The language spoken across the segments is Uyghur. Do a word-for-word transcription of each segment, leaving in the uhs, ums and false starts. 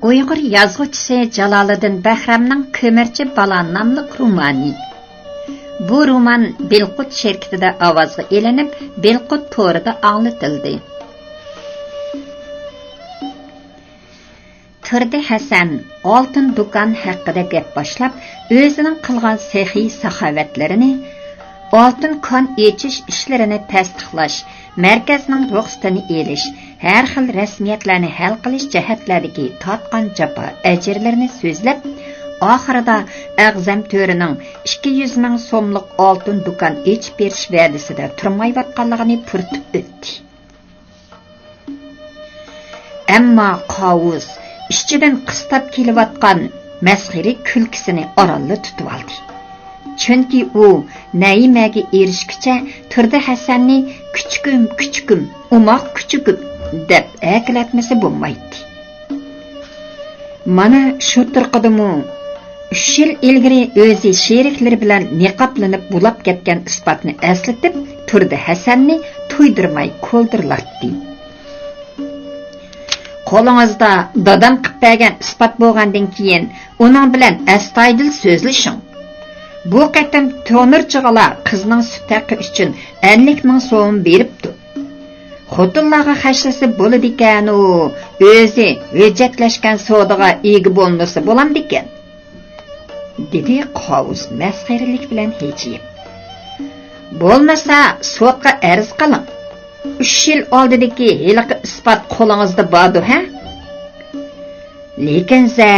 ئۇيغۇر يازغۇچىسى جالالىدىن بەھرامنىڭ كۆمۈرچى بالا ناملىق رومانى. بۇ رومان بىلقۇت شىركىتىدە ئاۋازغا ئېلىنىپ، بىلقۇت تورىدا ئاڭلىتىلدى. تۇردى ھەسەن ئالتۇن دۇكان ھەققىدە گەپ باشلاپ، ئۆزىنىڭ قىلغان سېخىي ساخاۋەتلىرىنى، ئالتۇن كان ئېچىش ئىشلىرىنى تەستىقلاش، مەركەزنىڭ رۇخسىتىنى ئېلىش، ھەر خىل رەسمىيەتلەرنى ھەل قىلىش جەھەتلەردىكى تارتقان جاپا ئەجىرلىرىنى سۆزلەپ، ئاخىرىدا ئەغزەم تۆرىنىڭ ئىككى يۈز مىڭ سوملۇق ئالتۇن دۇكان ئېچىپ بېرىش ۋەدىسىدە تۇرمايۋاتقانلىقىنى پۈرتۈپ ئۆتتى. ئەمما قاۋۇس ئىچىدىن قىستاپ كېلىۋاتقان مەسخىرە كۈلكىسىنى ئارانلا تۇتۇۋالدى. چۈنكى ئۇ نەيىمەگە ئېرىشكۈچە تۇردى ھەسەننى «كۈچۈكۈم، كۈچۈكۈم، ئوماق كۈچۈكۈم» دەپ ھەكىلەتمىسە بولمايتتى. مانا شۇ تۇرقىدىمۇ ئۈچ يىل ئىلگىرى ئۆزى شېرىكلىرى بىلەن نىقابلىنىپ بۇلاپ كەتكەن ئىسپاتنى ئەسلىتىپ، تۇردى ھەسەننى تۇيدۇرماي كولدۇرلاتتى. قولىڭىزدا دادام قىپ بەرگەن ئىسپات بولغاندىن كېيىن، ئۇنىڭ بىلەن ئەستايىدىل سۆزلىشىڭ. بۇ قېتىم تونۇرچىغىلا قىزنىڭ سۈت ھەققى ئۈچۈن ئەللىك مىڭ سوم بېرىپتۇ. خوتۇنلارغا خەجلىسە بولىدىكەنۇ، ئۆزى ھۆججەتلەشكەن سودىغا ئىگە بولمىسا بولامدىكەن؟ دېدى قاۋۇس مەسخىرىلىك بىلەن ھىجىيىپ. بولمىسا سوتقا ئەرز قىلىڭ. ئۈچ يىل ئالدىدىكى ھېلىقى ئىسپات قولىڭىزدا باردۇ ھە؟ لېكىن زە،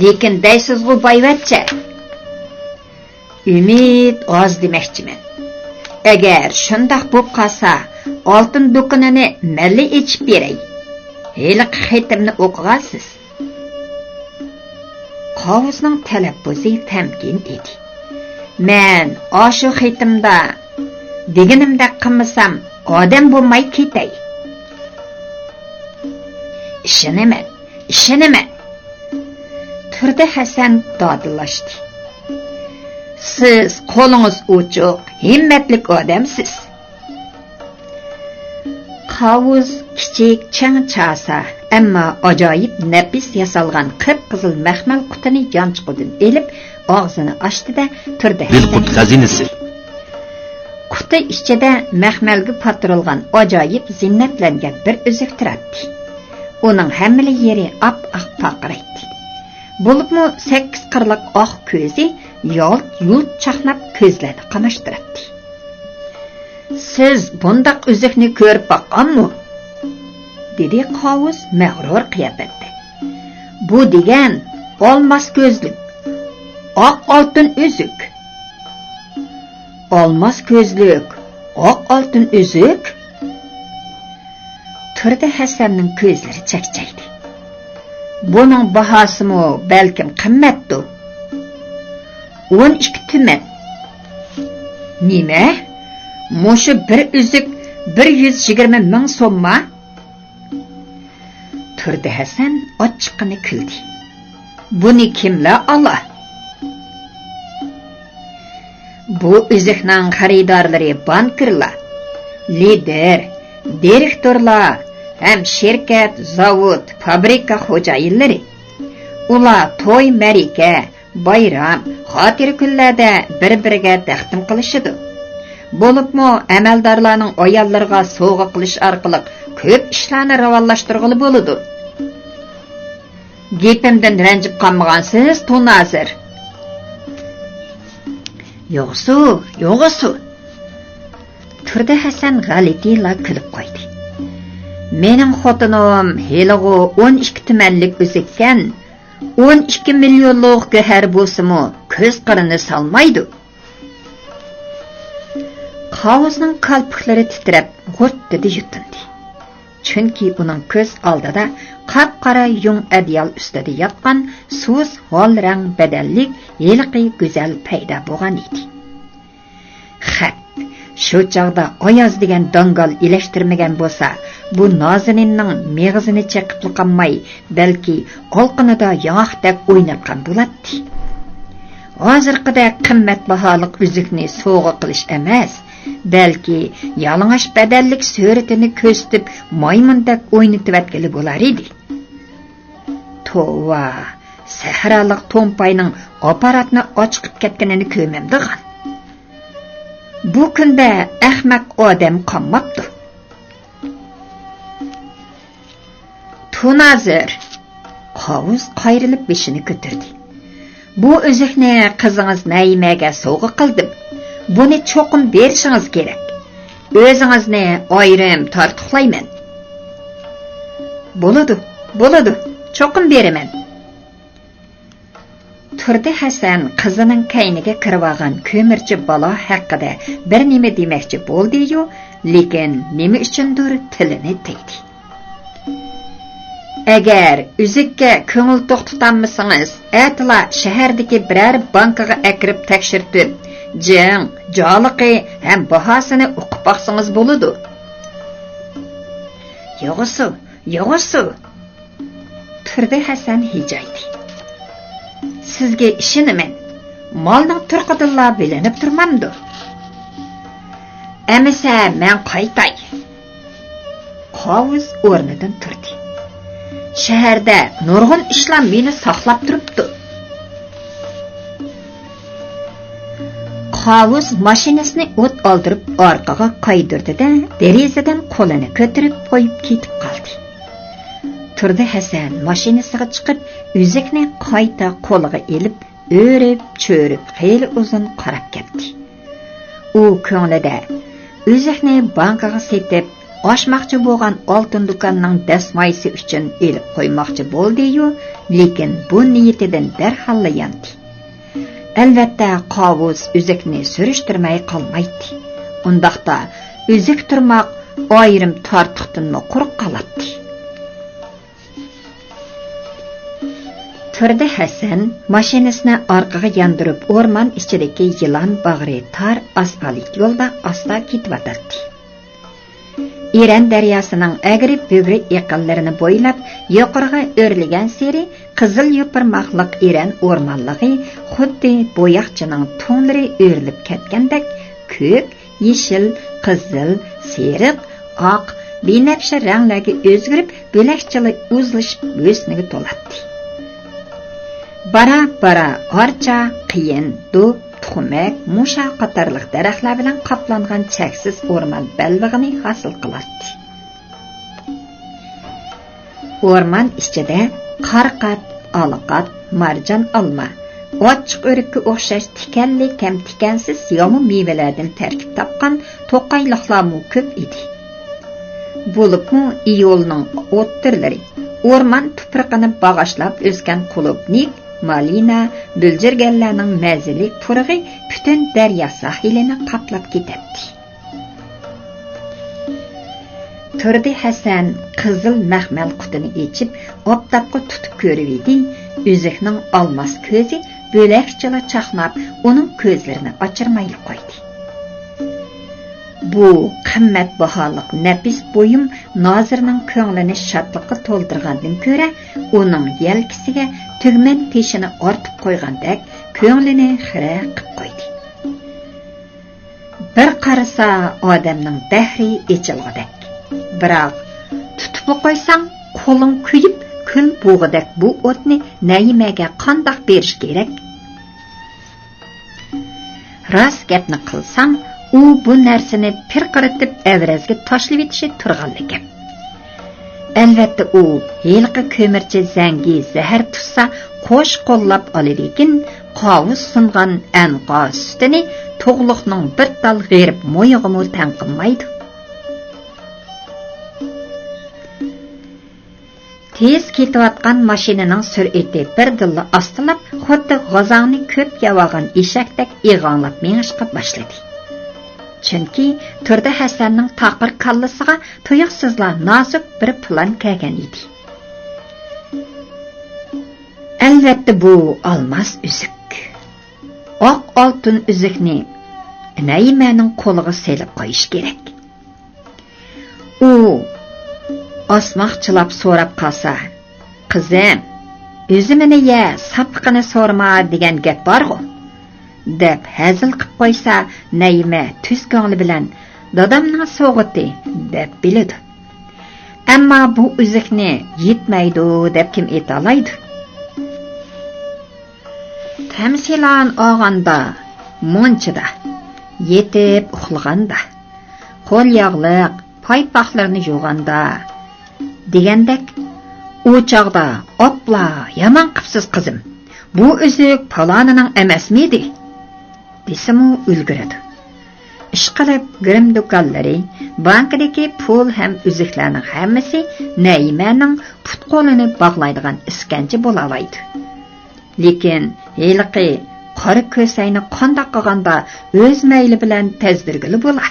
لېكىن دەيسىزغۇ بايۋەچچە. ئۈمىد ئاز دېمەكچىمەن. ئەگەر شۇنداق بولۇپ قالسا، ئالتۇن دۇكىنىنى مەنلا ئېچىپ بېرەي. ھېلىقى خېتىمنى ئوقۇغانسىز. قاۋۇسنىڭ تەلەپپۇزى تەمكىن ئىدى. مەن ئاشۇ خېتىمدا دېگىنىمدەك قىلمىسام، ئادەم بولماي كېتەي. ئىشىنىمەن، ئىشىنىمەن. تۇردى ھەسەن دادىللاشتى. سىز قولىڭىز ئوچۇق، ھىممەتلىك ئادەمسىز. قاۋۇس كىچىك چىڭ چاسا، ئەمما ئاجايىپ نەپىس ياسالغان قىپقىزىل مەخمەل قۇتىنى يانچۇقىدىن ئېلىپ، ئاغزىنى ئاچتى-دە، تۇردى بىلقۇت ھەسەنگە خەزىنىسى. قۇتى ئىچىدە مەخمەلگە پاتۇرۇلغان ئاجايىپ زىننەتلەنگەن بىر ئۈزۈك تۇراتتى. ئۇنىڭ ھەممىلا يېرى ئاپئاق پارقىرايتتى. بولۇپمۇ سەككىز قىرلىق ئاق كۆزى يالت-يۇلت چاقناپ كۆزلەرنى قاماشتۇراتتى. سىز بۇنداق ئۈزۈكنى كۆرۈپ باققانمۇ؟ دېدى قاۋۇس مەغرۇر قىياپەتتە. بۇ دېگەن ئالماس كۆزلۈك، ئاق ئالتۇن ئۈزۈك. ئالماس كۆزلۈك، ئاق ئالتۇن ئۈزۈك؟ تۇردى ھەسەننىڭ كۆزلىرى چەكچەيدى. بۇنىڭ باھاسىمۇ بەلكىم قىممەتتۇ. ئون ئىككى تۈمەن. نېمە؟ مۇشۇ بىر ئۈزۈك بىر يۈز يىگىرمە مىڭ سومما؟ تۇردى ھەسەن ئاچچىقىنى كۈلدى. بۇنى كىملەر ئالا؟ بۇ ئۈزۈكنىڭ خېرىدارلىرى بانكىرلار، لىدىر، دىرېكتورلار ھەم شىركەت، زاۋۇت، فابرىكا خوجايىنلىرى. ئۇلار توي، مەرىكە، بايرام، خاتىرە كۈنلەردە بىر-بىرىگە تەقدىم قىلىشىدۇ. بولۇپمۇ ئەمەلدارلارنىڭ ئاياللىرىغا سوۋغا قىلىش ئارقىلىق كۆپ ئىشلارنى راۋانلاشتۇرغىلى بولىدۇ. گېپىمدىن رەنجىپ قالمىغانسىز، تونازىر؟ يوغسۇ، يوغسۇ. تۇردى ھەسەن غەلىتىلا كۈلۈپ قويدى. مېنىڭ خوتۇنۇم ھېلىغۇ ئون ئىككى تۈمەنلىك ئۈزۈككەن، ئون ئىككى مىليونلۇق گۆھەر بولسىمۇ كۆز قىرىنى سالمايدۇ. قاۋۇزنىڭ كالپۇكلىرى تىترەپ، غۇتتىدە يۇتۇندى. چۈنكى ئۇنىڭ كۆز ئالدىدا قاپقارا يۇڭ ئەدىيال ئۈستىدە ياتقان سۇس ھال رەڭ بەدەنلىك ھېلىقى گۈزەل پەيدا بولغان ئىدى. خەپ، شۇ چاغدا ئاياز دېگەن داڭگال ئېلەشتۈرمىگەن بولسا، بۇ نازىنىننىڭ مېغىزىنى چېقىپلا قالماي، بەلكى ئالىقىنىدا ياڭاقتەك ئويناتقان بولاتتى. ھازىرقىدەك قىممەت باھالىق ئۈزۈكنى سوۋغا قىلىش ئەمەس، بەلكى يالىڭاچ بەدەنلىك سۈرىتىنى كۆرسىتىپ، مايمۇندەك ئوينىتىۋەتكىلى بولار ئىدى. توۋا، سەھرالىق تومپاينىڭ ئاپپاراتنى ئاچىقىپ كەتكىنىنى كۆرمەمدىغان. بۇ كۈندە ئەخمەق ئادەم قالماپتۇ. تۇنازىر! قاۋۇس قايرىلىپ بېشىنى كۆتۈردى. بۇ ئۈزۈكنى قىزىڭىز نەيىمەگە سوۋغا قىلدىم. بۇنى چوقۇم بېرىشىڭىز كېرەك. ئۆزىڭىزنى ئايرىم تارتۇقلايمەن. بولىدۇ، بولىدۇ، چوقۇم بېرىمەن. تۇردى ھەسەن قىزىنىڭ كەينىگە كىرىۋالغان كۆمۈرچى بالا ھەققىدە بىر نېمە دېمەكچى بولدى-يۇ، لېكىن نېمە ئۈچۈندۇر تىلىنى تىيدى. ئەگەر ئۈزۈككە كۆڭۈل توختىتالمىسىڭىز، ئەتىلا شەھەردىكى بىرەر بانكىغا ئەكىرىپ تەكشۈرتۈپ، جىڭ، جالىقى ھەم باھاسىنى ئۇقۇپ باقسىڭىز بولىدۇ. يوغۇسۇ، يوغۇسۇ! تۇردى ھەسەن ھىجايدى. سىزگە ئىشىنىمەن. مالنىڭ تۇرقىدىنلا بىلىنىپ تۇرمامدۇ؟ ئەمىسە مەن قايتاي. قاۋۇس ئورنىدىن تۇردى. شەھەردە نۇرغۇن ئىشلار مېنى ساقلاپ تۇرۇپتۇ. قاۋۇس ماشىنىسىنى ئوت ئالدۇرۇپ ئارقىغا قايدۇردى-دە، دېرىزىدىن قولىنى كۆتۈرۈپ قويۇپ كېتىپ قالدى. تۇردى ھەسەن ماشىنىسىغا چىقىپ، ئۈزۈكنى قايتا قولىغا ئېلىپ، ئۆرۈپ-چۆرۈپ خېلى ئۇزۇن قاراپ كەتتى. ئۇ كۆڭلىدە ئۈزۈكنى بانكىغا سېتىپ، ئاچماقچى بولغان ئالتۇن دۇكاننىڭ دەسمايىسى ئۈچۈن ئېلىپ قويماقچى بولدى-يۇ، لېكىن بۇ نىيىتىدىن دەرھاللا ياندى. ئەلۋەتتە، قاۋۇس ئۈزۈكنى سۈرۈشتۈرمەي قالمايتتى. ئۇنداقتا، ئۈزۈك تۇرماق ئايرىم تارتۇقتىنمۇ قۇرۇق قالاتتى. تۇردى ھەسەن ماشىنىسىنى ئارقىغا ياندۇرۇپ، ئورمان ئىچىدىكى يىلان باغرى تار ئاسفالت يولدا ئاستا كېتىۋاتاتتى. ئىرەن دەرياسىنىڭ ئەگرى-بۈگرى ئېقىنلىرىنى بويلاپ يۇقىرىغا ئۆرلىگەنسېرى، قىزىل يوپۇرماقلىق ئىرەن ئورمانلىقى خۇددى بوياقچىنىڭ تۇڭلىرى ئۆرۈلۈپ كەتكەندەك كۆك، يېشىل، قىزىل، سېرىق، ئاق، بىنەپشە رەڭلەرگە ئۆزگىرىپ، بۆلەكچىلا ئۇزلىشىپ ھۆسنىگە تولاتتى. بارا-بارا ئارچا، قېيىن، دۇب، تۇخۇمەك، مۇشا قاتارلىق دەرەخلەر بىلەن قاپلانغان چەكسىز ئورمان بەلبېغىنى ھاسىل قىلاتتى. ئورمان ئىچىدە قارىقات، ئالىقات، مارجان ئالما، ئاچچىق ئۆرۈككە ئوخشاش تىكەنلىك ھەم تىكەنسىز ياۋا مېۋىلەردىن تەركىب تاپقان توقايلىقلارمۇ كۆپ ئىدى. بولۇپمۇ ئىيۇلنىڭ ئوتتۇرىلىرى ئورمان تۇپرىقىنى باغاشلاپ ئۆسكەن قۇلۇبنىك، مالىنا، بۆلجۈرگەنلەرنىڭ مەززىلىك پۇرىقى پۈتۈن دەريا ساھىلىنى قاپلاپ كېتەتتى. تۇردى ھەسەن قىزىل مەخمەل قۇتىنى ئېچىپ، ئاپتاپقا تۇتۇپ كۆرۈۋىدى، ئۈزۈكنىڭ ئالماس كۆزى بۆلەكچىلا چاقناپ، ئۇنىڭ كۆزلىرىنى ئاچۇرمايلا قويدى. بۇ قىممەت باھالىق نەپىس بۇيۇم نازىرنىڭ كۆڭلىنى شادلىققا تولدۇرغاندىن كۆرە، ئۇنىڭ يەلكىسىگە تۈگمەن تېشىنى ئارتىپ قويغاندەك، كۆڭلىنى خىرە قىپ قويدى. بىر قارىسا، ئادەمنىڭ بەھرى ئېچىلغۇدەك. بىراق، تۇتۇپلا قويساڭ، قولۇڭ كۆيۈپ، كۈل بۇغىدەك بۇ ئوتنى نەيىمەگە قانداق بېرىش كېرەك؟ راست گەپنى قىلساڭ، ئۇ بۇ نەرسىنى پىرقىرىتىپ ئەۋرەزگە تاشلىۋېتىشى تۇرغانلا گەپ. ئەلۋەتتە، ئۇ ھېلىقى كۆمۈرچى زەڭگى زەھەر تۇتسا، قوش قوللاپ ئالىدىكىن، قاۋۇس سۇنغان ئەنقا سۈتىنى تۇغلۇقنىڭ بىر تال غېرىب مويىغىمۇ تەڭ قىلمايدۇ. تېز كېتىۋاتقان ماشىنىنىڭ سۈرئىتى بىردىنلا ئاستىلاپ، خۇددى غازاڭنى كۆپ يەۋالغان ئېشەكتەك ئىغاڭلاپ مېڭىشقا باشلىدى. چۈنكى تۇردى ھەسەننىڭ تاقىر كاللىسىغا تۇيۇقسىزلا نازۇك بىر پىلان كەلگەن ئىدى. ئەلۋەتتە، بۇ ئالماس ئۈزۈك. ئاق ئالتۇن ئۈزۈكنى نەيىمەنىڭ قولىغا سېلىپ قويۇش كېرەك. ئۇ ئاسماقچىلاپ سوراپ قالسا، «قىزىم، ئۈزۈمىنى يە، ساپلىقىنى سورىما» دېگەن گەپ بارغۇ. دەپ ھەزىل قىپ قويسا، نەيىمە تۈز كۆڭلى بىلەن «دادامنىڭ سوۋغىتى» دەپ بىلىدۇ. ئەمما بۇ ئۈزۈكنى يىتمەيدۇ دەپ كىم ئېيتالايدۇ؟ تەمسىلان ئاغاندا، مۇنچىدا، يېتىپ ئۇخلىغاندا، قول ياغلىق پايپاقلىرىنى يۇغاندا دېگەندەك، ئۇ چاغدا «ئاپلا، يامان قىپسىز قىزىم، بۇ ئۈزۈك پالانىنىڭ ئەمەسمىدى؟» دېسىمۇ ئۈلگۈرىدۇ. ئىشقىلىپ، گىرىم دۇكانلىرى، بانكىدىكى پۇل ھەم ئۈزۈكلەرنىڭ ھەممىسى نەيىمەنىڭ پۇت-قولىنى باغلايدىغان ئىسكەنجە بولالايدۇ. لېكىن ھېلىقى قارا كۆسەينى قانداق قىلغاندا ئۆز مەيلى بىلەن تەزدۈرگىلى بولا؟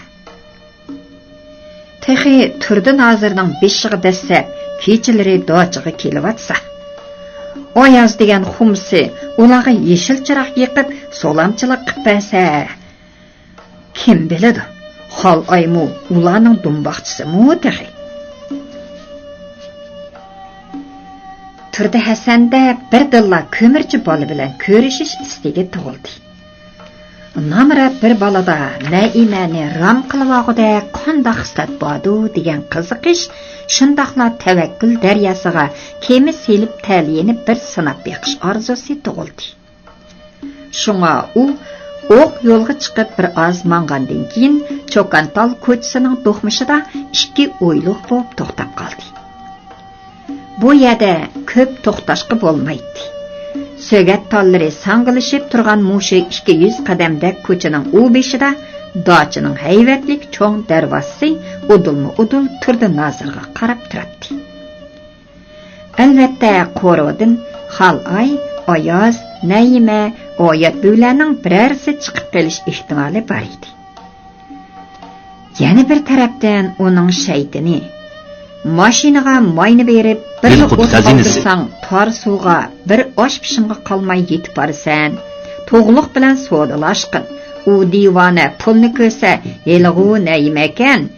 تېخى تۇردى نازىرنىڭ بېشىغا دەسسەپ، كېچىلىرى داچىغا كېلىۋاتسا، ئاياز دېگەن خۇمسى ئۇلارغا يېشىل چىراغ يېقىپ، سالامچىلىق قىپ بەرسە، كىم بىلىدۇ، خالئايمۇ ئۇلارنىڭ دۇمباقچىسىمۇ تېخى. تۇردى ھەسەندە بىردىنلا كۆمۈرچى بالا بىلەن كۆرۈشۈش ئىستىكى تۇغۇلدى. نامرات بىر بالىدا نەئىمەنى رام قىلىۋالغۇدەك قانداق خىسلەت باردۇ دېگەن قىزىقىش، شۇنداقلا تەۋەككۈل دەرياسىغا كېمە سېلىپ تەلىيىنى بىر سىناپ بېقىش ئارزۇسى تۇغۇلدى. شۇڭا ئۇ ئوق يولغا چىقىپ بىر ئاز ماڭغاندىن كېيىن، چوكانتال كوچىسىنىڭ دوقمۇشىدا ئىككى ئويلۇق بولۇپ توختاپ قالدى. بۇ يەردە كۆپ توختاشقا بولمايتتى. سۆگەت تاللىرى ساڭگىلىشىپ تۇرغان مۇشۇ ئىككى يۈز قەدەمدەك كوچىنىڭ ئۇ بېشىدا داچىنىڭ ھەيۋەتلىك چوڭ دەرۋازىسى ئۇدۇلمۇ ئۇدۇل تۇردى نازىرغا قاراپ تۇراتتى. ئەلۋەتتە، قورۇدىن خالئاي، ئاياز، نەيىمە، ئايات بۈۋىلەرنىڭ بىرەرسى چىقىپ قېلىش ئېھتىمالى بار ئىدى. يەنە بىر تەرەپتىن ئۇنىڭ شەيتىنى، ماشىنىغا ماينى بېرىپ، بىرلا ئوت قالدۇرساڭ، تار سۇغا بىر ئاش پىشىمغا قالماي يېتىپ بارىسەن. توغلۇق بىلەن سودىلاشقىن. ئۇ دىۋانە پۇلنى كۆرسە، ھېلىغۇ نەيىمەكەن،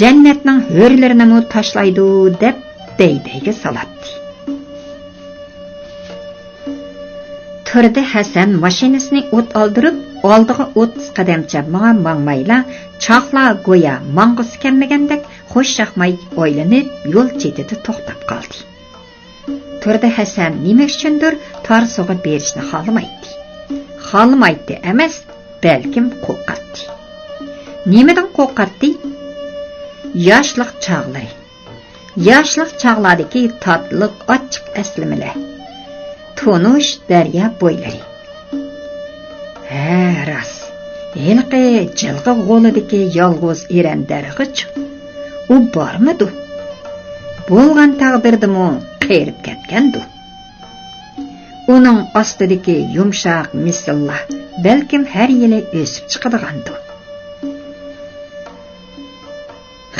جەننەتنىڭ ھۆرلىرىنىمۇ تاشلايدۇ، دەپ دەيدەيگە سالاتتى. تۇردى ھەسەن ماشىنىسىنى ئوت ئالدۇرۇپ، ئالدىغا ئوتتۇز قەدەمچە ماڭا ماڭمايلا، چاقلا گويا ماڭغۇسى كەلمىگەندەك خۇش ياقماي ئايلىنىپ، يول چېتىدە توختاپ قالدى. تۇردى ھەسەن نېمە ئۈچۈندۇر تار سۇغا بېرىشنى خالىمايتتى. خالىمايتتى ئەمەس، بەلكىم قورقاتتى. نېمىدىن قورقاتتى؟ ياشلىق چاغلىرى. ياشلىق چاغلاردىكى تاتلىق ئاچچىق ئەسلىمىلەر. تونۇش دەريا بويلىرى. ھە، راست. ھېلىقى جىلغا غولىدىكى يالغۇز ئېرەن دەرىخىچۇ؟ ئۇ بارمىدۇ؟ بولغان تەقدىردىمۇ قېرىپ كەتكەندۇ؟ ئۇنىڭ ئاستىدىكى يۇمشاق مىسىللار بەلكىم ھەر يىلى ئۆسۈپ چىقىدىغاندۇ؟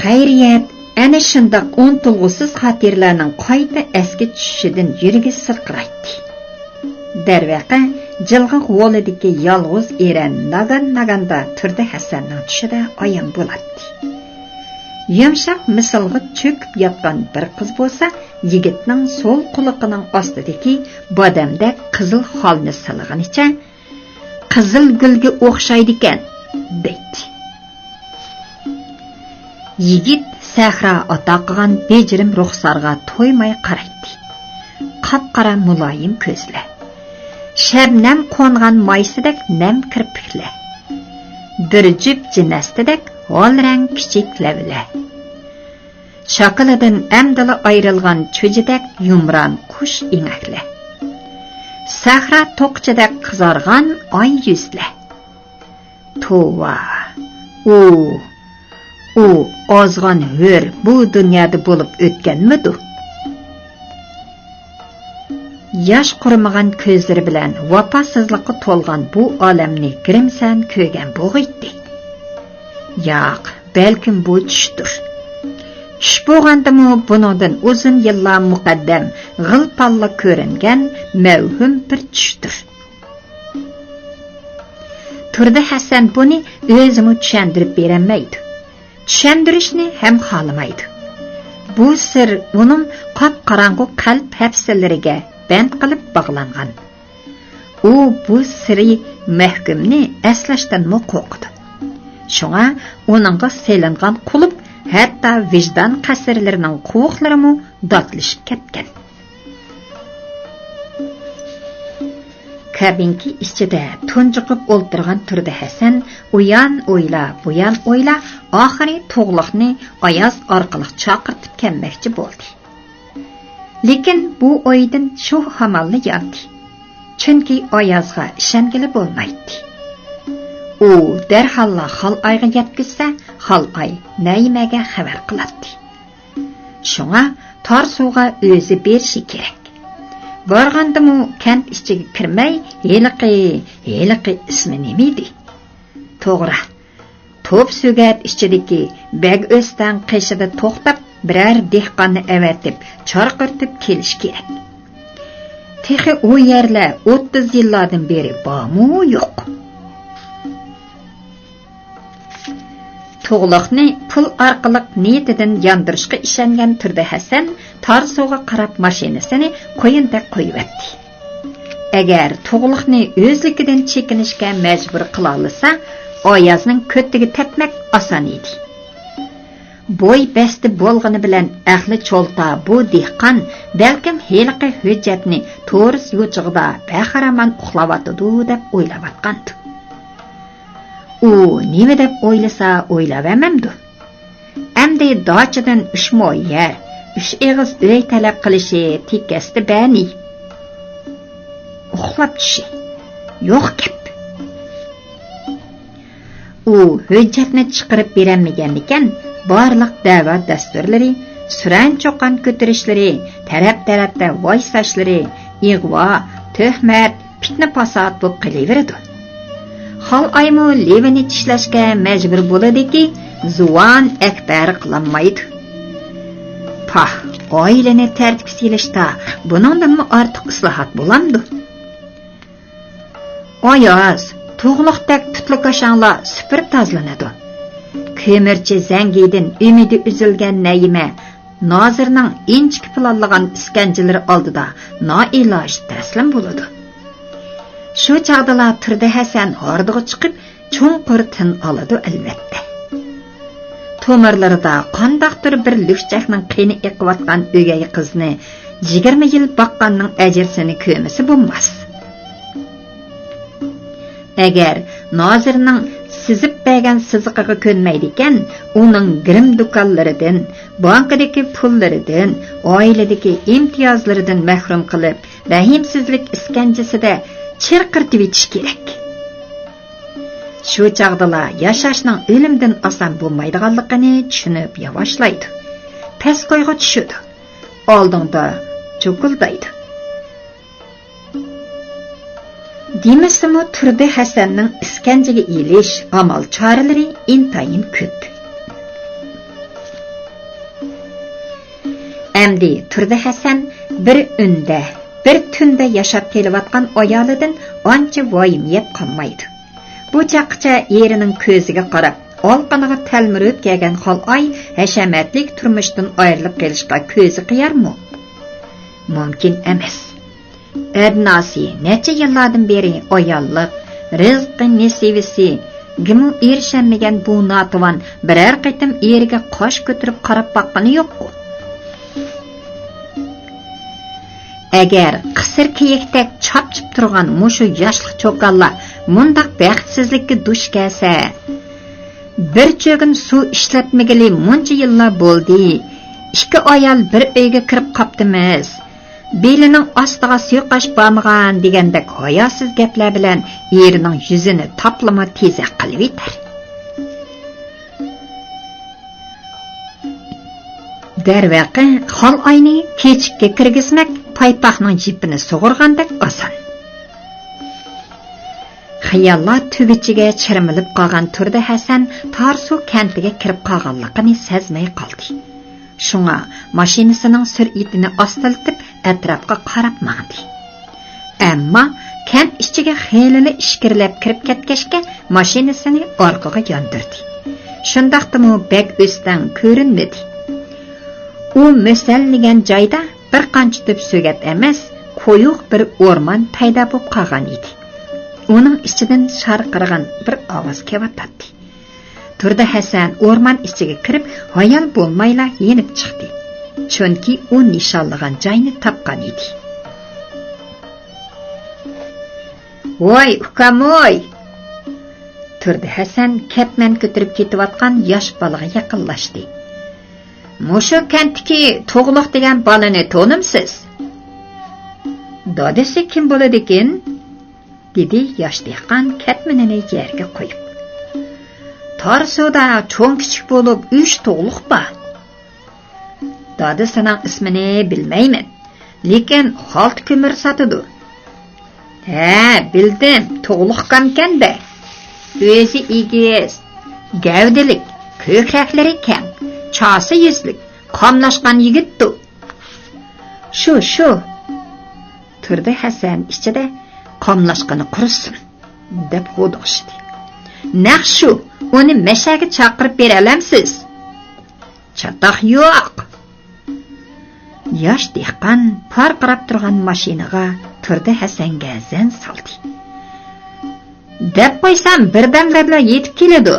خەيرىيەت، ئەنە شۇنداق ئۇنتۇلغۇسىز خاتىرىلەرنىڭ قايتا ئەسكە چۈشۈشىدىن يۈرىكى سىرقىرايتتى. دەرۋەقە، جىلغا غولىدىكى يالغۇز ئېرەن ناگان-ناگاندا تۇردى ھەسەننىڭ چۈشىدە ئايان بولاتتى. يۇمشاق مىسىلغا چۆكۈپ ياتقان بىر قىز بولسا، يىگىتنىڭ سول قۇلىقىنىڭ ئاستىدىكى بادەمدەك قىزىل خالنى سىلىغىنىچە، «قىزىل گۈلگە ئوخشايدىكەن» دەيتتى. يىگىت سەھرا ئاتا قىلغان بېجىرىم رۇخسارغا تويماي قارايتتى. قاپقارا مۇلايىم كۆزلەر. شەبنەم قونغان مايسىدەك نەم كىرپىكلەر. بىر جۈپ جىنەستىدەك ھالرەڭ كىچىك لەۋلەر. شاكىلىدىن ئەمدىلا ئايرىلغان چۈجىدەك يۇمران قۇش ئېڭەكلەر. سەھرا توقىچىدەك قىزارغان ئاي يۈزلەر. توۋا، ئۇ، ئۇ ئازغان ھۆر بۇ دۇنيادا بولۇپ ئۆتكەنمىدۇ؟ ياش قۇرۇمىغان كۆزلىرى بىلەن ۋاپاسىزلىققا تولغان بۇ ئالەمنى گىرىمسەن كۆرگەن بوغۇيتتى. ياق، بەلكىم بۇ چۈشتۇر. چۈش بولغاندىمۇ بۇنىڭدىن ئۇزۇن يىللار مۇقەددەم غىل-پاللا كۆرۈنگەن مەۋھۇم بىر چۈشتۇر. تۇردى ھەسەن بۇنى ئۆزىمۇ چۈشەندۈرۈپ بېرەلمەيدۇ. چۈشەندۈرۈشنى ھەم خالىمايدۇ. بۇ سىر ئۇنىڭ قاپقاراڭغۇ قەلب ھەپسىلىرىگە بەند قىلىپ باغلانغان. ئۇ بۇ سىرى مەھكۇمنى ئەسلەشتىنمۇ قورقىدۇ. شۇڭا ئۇنىڭغا سېلىنغان قۇلۇپ، ھەتتا ۋىجدان قەسىرلىرىنىڭ قوۋۇقلىرىمۇ داتلىشىپ كەتكەن. كابىنكا ئىچىدە تۇنجۇقۇپ ئولتۇرغان تۇردى ھەسەن ئۇيان ئويلا، بۇيان ئويلا، ئاخىرى تۇغلۇقنى ئاياز ئارقىلىق چاقىرتىپ كەلمەكچى بولدى. لېكىن بۇ ئويىدىن شۇ ھاماللا ياندى. چۈنكى ئايازغا ئىشەنگىلى بولمايتتى. ئۇ دەرھاللا خالئايغا يەتكۈزسە، خالئاي نەيمەگە خەۋەر قىلاتتى. شۇڭا تارسۇغا ئۆزى بېرىشى كېرەك. بارغاندىمۇ كەنت ئىچىگە كىرمەي، ھېلىقى، ھېلىقى ئىسمى نېمە ئىدى؟ توغرا، توپ سۆگەت ئىچىدىكى بەگ ئۆستەڭ قېشىدا توختاپ، بىرەر دېھقاننى ئەۋەتىپ، چارقىرىتىپ كېلىش كېرەك. تېخى ئۇ يەرلەر ئوتتۇز يىللاردىن بېرى بارمۇ يوق؟ تۇغلۇقنى پۇل ئارقىلىق نىيىتىدىن ياندۇرۇشقا ئىشەنگەن تۇردى ھەسەن تارسۇغا قاراپ ماشىنىسىنى قويۇندەك قويۇۋەتتى. ئەگەر تۇغلۇقنى ئۆزلۈكىدىن چېكىنىشكە مەجبۇر قىلالىسا، ئايازنىڭ كۆتىگە تەپمەك ئاسان ئىدى. بوي بەستى بولغىنى بىلەن ئەقلى چولتا بۇ دېھقان بەلكىم ھېلىقى ھۆججەتنى تورۇس يوچۇقىدا بەخىرامان ئۇخلاۋاتىدۇ دەپ ئويلاۋاتقانىدى. ئۇ نېمە دەپ ئويلىسا ئويلاۋەرمەمدۇ؟ ئەمدى داچىدىن ئۈچ مو يەر، ئۈچ ئېغىز ئۆي تەلەپ قىلىشى تېكەستە بەنى. ئۇخلاپ چۈشى. يوق گەپ. ئۇ ھۆججەتنى چىقىرىپ بېرەلمىگەنىكەن، بارلىق دەۋا دەستۇرلىرى، سۈرەن چوقان كۆتۈرۈشلىرى، تەرەپ-تەرەپتە ۋايساشلىرى، ئىغۋا، تۆھمەت، پىتنە-پاسات بولۇپ قېلىۋېرىدۇ. خالئايمۇ لېۋىنى چىشلەشكە مەجبۇر بولىدۇكى، زۇۋان ئەكبەر قىلالمايدۇ. پاھ، ئائىلىنى تەرتىپكە سېلىشتا بۇنىڭدىنمۇ ئارتۇق ئىسلاھات بولامدۇ؟ ئاياز، تۇغلۇقتەك پۇتلىكاشاڭلار سۈپۈرۈپ تازىلىنىدۇ. كۆمۈرچى زەڭگىدىن ئۈمىدى ئۈزۈلگەن نەيىمە نازىرنىڭ ئىنچىكە پىلانلىغان ئىسكەنجىلىرى ئالدىدا نائىلاج تەسلىم بولىدۇ. شۇ چاغدىلا تۇردى ھەسەن ھاردىغا چىقىپ، چوڭقۇر تىن ئالىدۇ، ئەلۋەتتە. تومۇرلىرىدا قانداقتۇر بىر لۈكچەكنىڭ قېنى ئېقىۋاتقان ئۆگەي قىزنى يىگىرمە يىل باققاننىڭ ئەجرىسىنى كۆرمىسە بولماس. ئەگەر نازىرنىڭ سىزىپ بەرگەن سىزىقىغا كۆنمەيدىكەن، ئۇنىڭ گىرىم دۇكانلىرىدىن، بانكىدىكى پۇللىرىدىن، ئائىلىدىكى ئىمتىيازلىرىدىن مەھرۇم قىلىپ، رەھىمسىزلىك ئىسكەنجىسىدە چىرقىرىتىۋېتىش كېرەك. شۇ چاغدىلا ياشاشنىڭ ئۆلۈمدىن ئاسان بولمايدىغانلىقىنى چۈشىنىپ ياۋاشلايدۇ. پەسكويغا چۈشىدۇ. ئالدىڭدا چوكۇلدايدۇ. دېمىسىمۇ تۇردى ھەسەننىڭ ئىسكەنجىگە ئېلىش ئامال-چارىلىرى ئىنتايىن كۆپ. ئەمدى تۇردى ھەسەن بىر ئۆيدە، بىر تۈندە ياشاپ كېلىۋاتقان ئايالىدىن ئانچە ۋايىم يەپ قالمايدۇ. بۇ چاغقىچە ئېرىنىڭ كۆزىگە قاراپ، ئالىقىنىغا تەلمۈرۈپ كەلگەن خالئاي ھەشەمەتلىك تۇرمۇشتىن ئايرىلىپ قېلىشقا كۆزى قىيارمۇ؟ مۇمكىن ئەمەس. ئەدناسى نەچچە يىللاردىن بېرى ئاياللىق، رىزقى نېسىۋىسىگىمۇ ئېرىشەلمىگەن بۇ ناتىۋان بىرەر قېتىم ئېرىگە قاش كۆتۈرۈپ قاراپ باققىنى يوققۇ؟ ئەگەر قىسىر كېيىكتەك چاپچىپ تۇرغان مۇشۇ ياشلىق چوكانلار مۇنداق بەختسىزلىككە دۇچ كەلسە، بىر چۆگۈن سۇ ئىشلەتمىگىلى مۇنچە يىللار بولدى، ئىككى ئايال بىر ئۆيگە كىرىپ قاپتىمىز، بېلىنىڭ ئاستىغا سۇيۇقئاش بارمىغان دېگەندەك ھاياسىز گەپلەر بىلەن ئېرىنىڭ يۈزىنى تاپلىما تېزەك قىلىۋېتەر. دەرۋەقە، خالئاينى تېشىككە كىرگۈزمەك پايپاقنىڭ يىپىنى سۇغۇرغاندەك ئاسان. خىياللار تۈگىچىگە چىرمىلىپ قالغان تۇردى ھەسەن تارسۇ كەنتىگە كىرىپ قالغانلىقىنى سەزمەي قالدى. شۇڭا ماشىنىسىنىڭ سۈرئىتىنى ئاستىلىتىپ، ئەتراپقا قاراپ ماڭدى. ئەمما كەنت ئىچىگە خېلىلا ئىچكىرىلەپ كىرىپ كەتكەچكە، ماشىنىسىنى ئارقىغا ياندۇردى. شۇنداقتىمۇ بەگ ئۆستەڭ كۆرۈنمىدى. ئۇ مۆسەللىگەن جايدا بىر قانچە تۈپ سۆگەت ئەمەس، قويۇق بىر ئورمان پەيدا بولۇپ قالغان ئىدى. ئۇنىڭ ئىچىدىن شارقىرىغان بىر ئاۋاز كېلىۋاتاتتى. تۇردى ھەسەن ئورمان ئىچىگە كىرىپ، ھايال بولمايلا يېنىپ چىقتى. چۈنكى ئۇ نىشانلىغان جاينى تاپقان ئىدى. ۋاي، ئۇكام ۋاي! تۇردى ھەسەن كەتمەن كۆتۈرۈپ كېتىۋاتقان ياش بالىغا يېقىنلاشتى. مۇشۇ كەنتتىكى تۇغلۇق دېگەن بالىنى تونۇمسىز؟ دادىسى كىم بولىدىكىن؟ دېدى ياش دېھقان كەتمىنىنى يەرگە قويۇپ. تارسۇدا چوڭ كىچىك بولۇپ ئۈچ تۇغلۇق بار. دادىسىنىڭ ئىسمىنى بىلمەيمەن، لېكىن خالتا كۆمۈر ساتىدۇ. ھە، بىلدىم، تۇغلۇق ئۇكامكەن-دە. ئۆزى ئېگىز، گەۋدىلىك، كۆكرەكلىرى كەڭ، چاسا يۈزلۈك، قاملاشقان يىگىتتۇ. شۇ، شۇ. تۇردى ھەسەن ئىچىدە، قاملاشقىنى قۇرۇسۇن، دەپ غودۇقۇشتى. نەق شۇ، ئۇنى مەشەگە چاقىرىپ بېرەلەمسىز؟ چاتاق يوق. ياش دېھقان پارقىراپ تۇرغان ماشىنىغا تۇردى ھەسەنگە زەن سالدى. دەپ قويسام، بىردەملەرلا يېتىپ كېلىدۇ.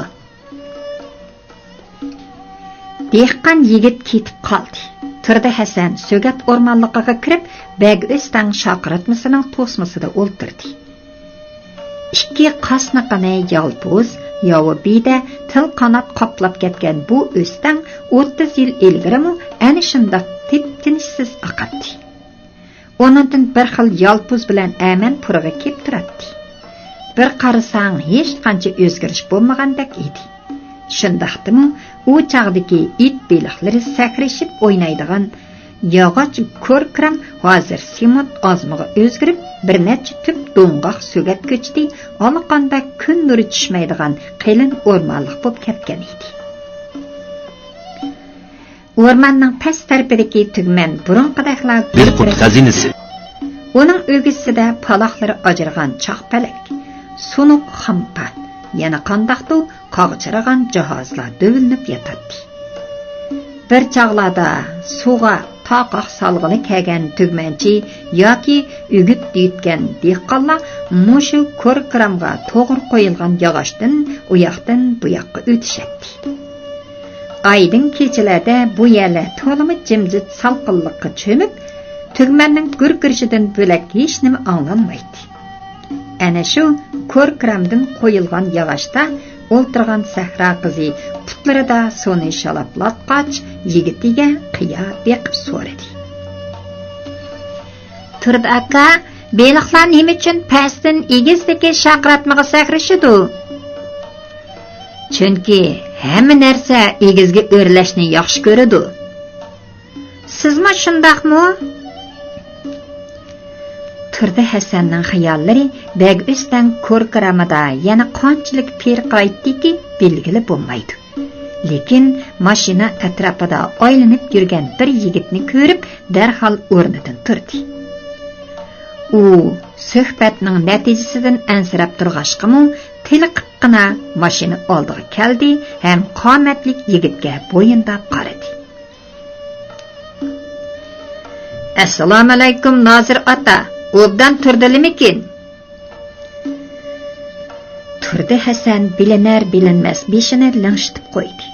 دېھقان يىگىت كېتىپ قالدى. تۇردى ھەسەن سۆگەت ئورمانلىقىغا كىرىپ، بەگ ئۆستەڭ شاقىرتمىسىنىڭ توسمىسىدا ئولتۇردى. ئىككى قاسنىقىنى يالپۇز، ياۋا بىدە، تىل قانات قاپلاپ كەتكەن بۇ ئۆستەڭ ئوتتۇز يىل ئىلگىرىمۇ ئەنە شۇنداق تىپتىنىشسىز ئاقاتتى. ئۇنىڭدىن بىر خىل يالپۇز بىلەن ئەمەن پۇرىقى كېلىپ تۇراتتى. بىر قارىساڭ، ھېچقانچە ئۆزگىرىش بولمىغاندەك ئىدى. شۇنداقتىمۇ، ئۇ چاغدىكى ئىت بېلىقلىرى سەكرىشىپ ئوينايدىغان ياغاچ كوركىرام ھازىر سېمونت ئازمىغا ئۆزگىرىپ، بىر نەچچە تۈپ دوڭغاق سۆگەت كۆچىتى ئالىقانداق كۈن نۇرى چۈشمەيدىغان قېلىن ئورمانلىق بولۇپ كەتكەن ئىدى. ئورماننىڭ پەس تەرىپىدىكى تۈگمەن بۇرۇنقىدەكلا بىر قۇت خەزىنىسى. ئۇنىڭ ئۆگزىسىدە پالاقلىرى ئاجرىغان چاقپەلەك، سۇنۇق خام پات، يەنە قانداقتۇ قاغجىرىغان جاھازلار دۆۋىلىنىپ ياتاتتى. بىر چاغلاردا سۇغا تاقاق سالغىلى كەلگەن تۈگمەنچى ياكى ئۆگۈت دېيىتكەن دېھقانلار مۇشۇ كوركىرامغا توغرا قويۇلغان ياغاچتىن ئۇياقتىن بۇياققا ئۆتۈشەتتى. ئايدىڭ كېچىلەردە بۇ يەرلەر تولىمۇ جىمجىت سالقىنلىققا چۆمۈپ، تۈگمەننىڭ گۈركىرىشىدىن بۆلەك ھېچنېمە ئاڭلانمايتتى. ئەنە شۇ كوركىرامدىن قويۇلغان ياغاچتا ئولتۇرغان سەھرا قىزى پۇتلىرىدا سۇنى شالاپلاتقاچ، يىگىتىگە قىيا بېقىپ سورىدى. تۇردى ئاكا، بېلىقلار نېمە ئۈچۈن پەستىن ئېگىزدىكى شارقىراتمىغا سەكرىشىدۇ؟ چۈنكى ھەممە نەرسە ئېگىزگە ئۆرلەشنى ياخشى كۆرىدۇ. سىزمۇ شۇنداقمۇ؟ تۇردى ھەسەننىڭ خىياللىرى بەگ ئۆستەڭ كوركىرامىدا يەنە قانچىلىك پىرقىرايتتىكى بىلگىلى بولمايدۇ. لېكىن ماشىنا ئەتراپىدا ئايلىنىپ يۈرگەن بىر يىگىتنى كۆرۈپ، دەرھال ئورنىدىن تۇردى. ئۇ سۆھبەتنىڭ نەتىجىسىدىن ئەنسىرەپ تۇرغاچقىمۇ، تېلىقىپقىنا ماشىنا ئالدىغا كەلدى ھەم قامەتلىك يىگىتكە بويۇنداپ قارىدى. ئەسسالامۇئەلەيكۇم، نازىر ئاتا، ئوبدان تۇردىلىمىكىن؟ تۇردى ھەسەن بىلىنەر-بىلىنمەس بېشىنى لىڭشىتىپ قويدى.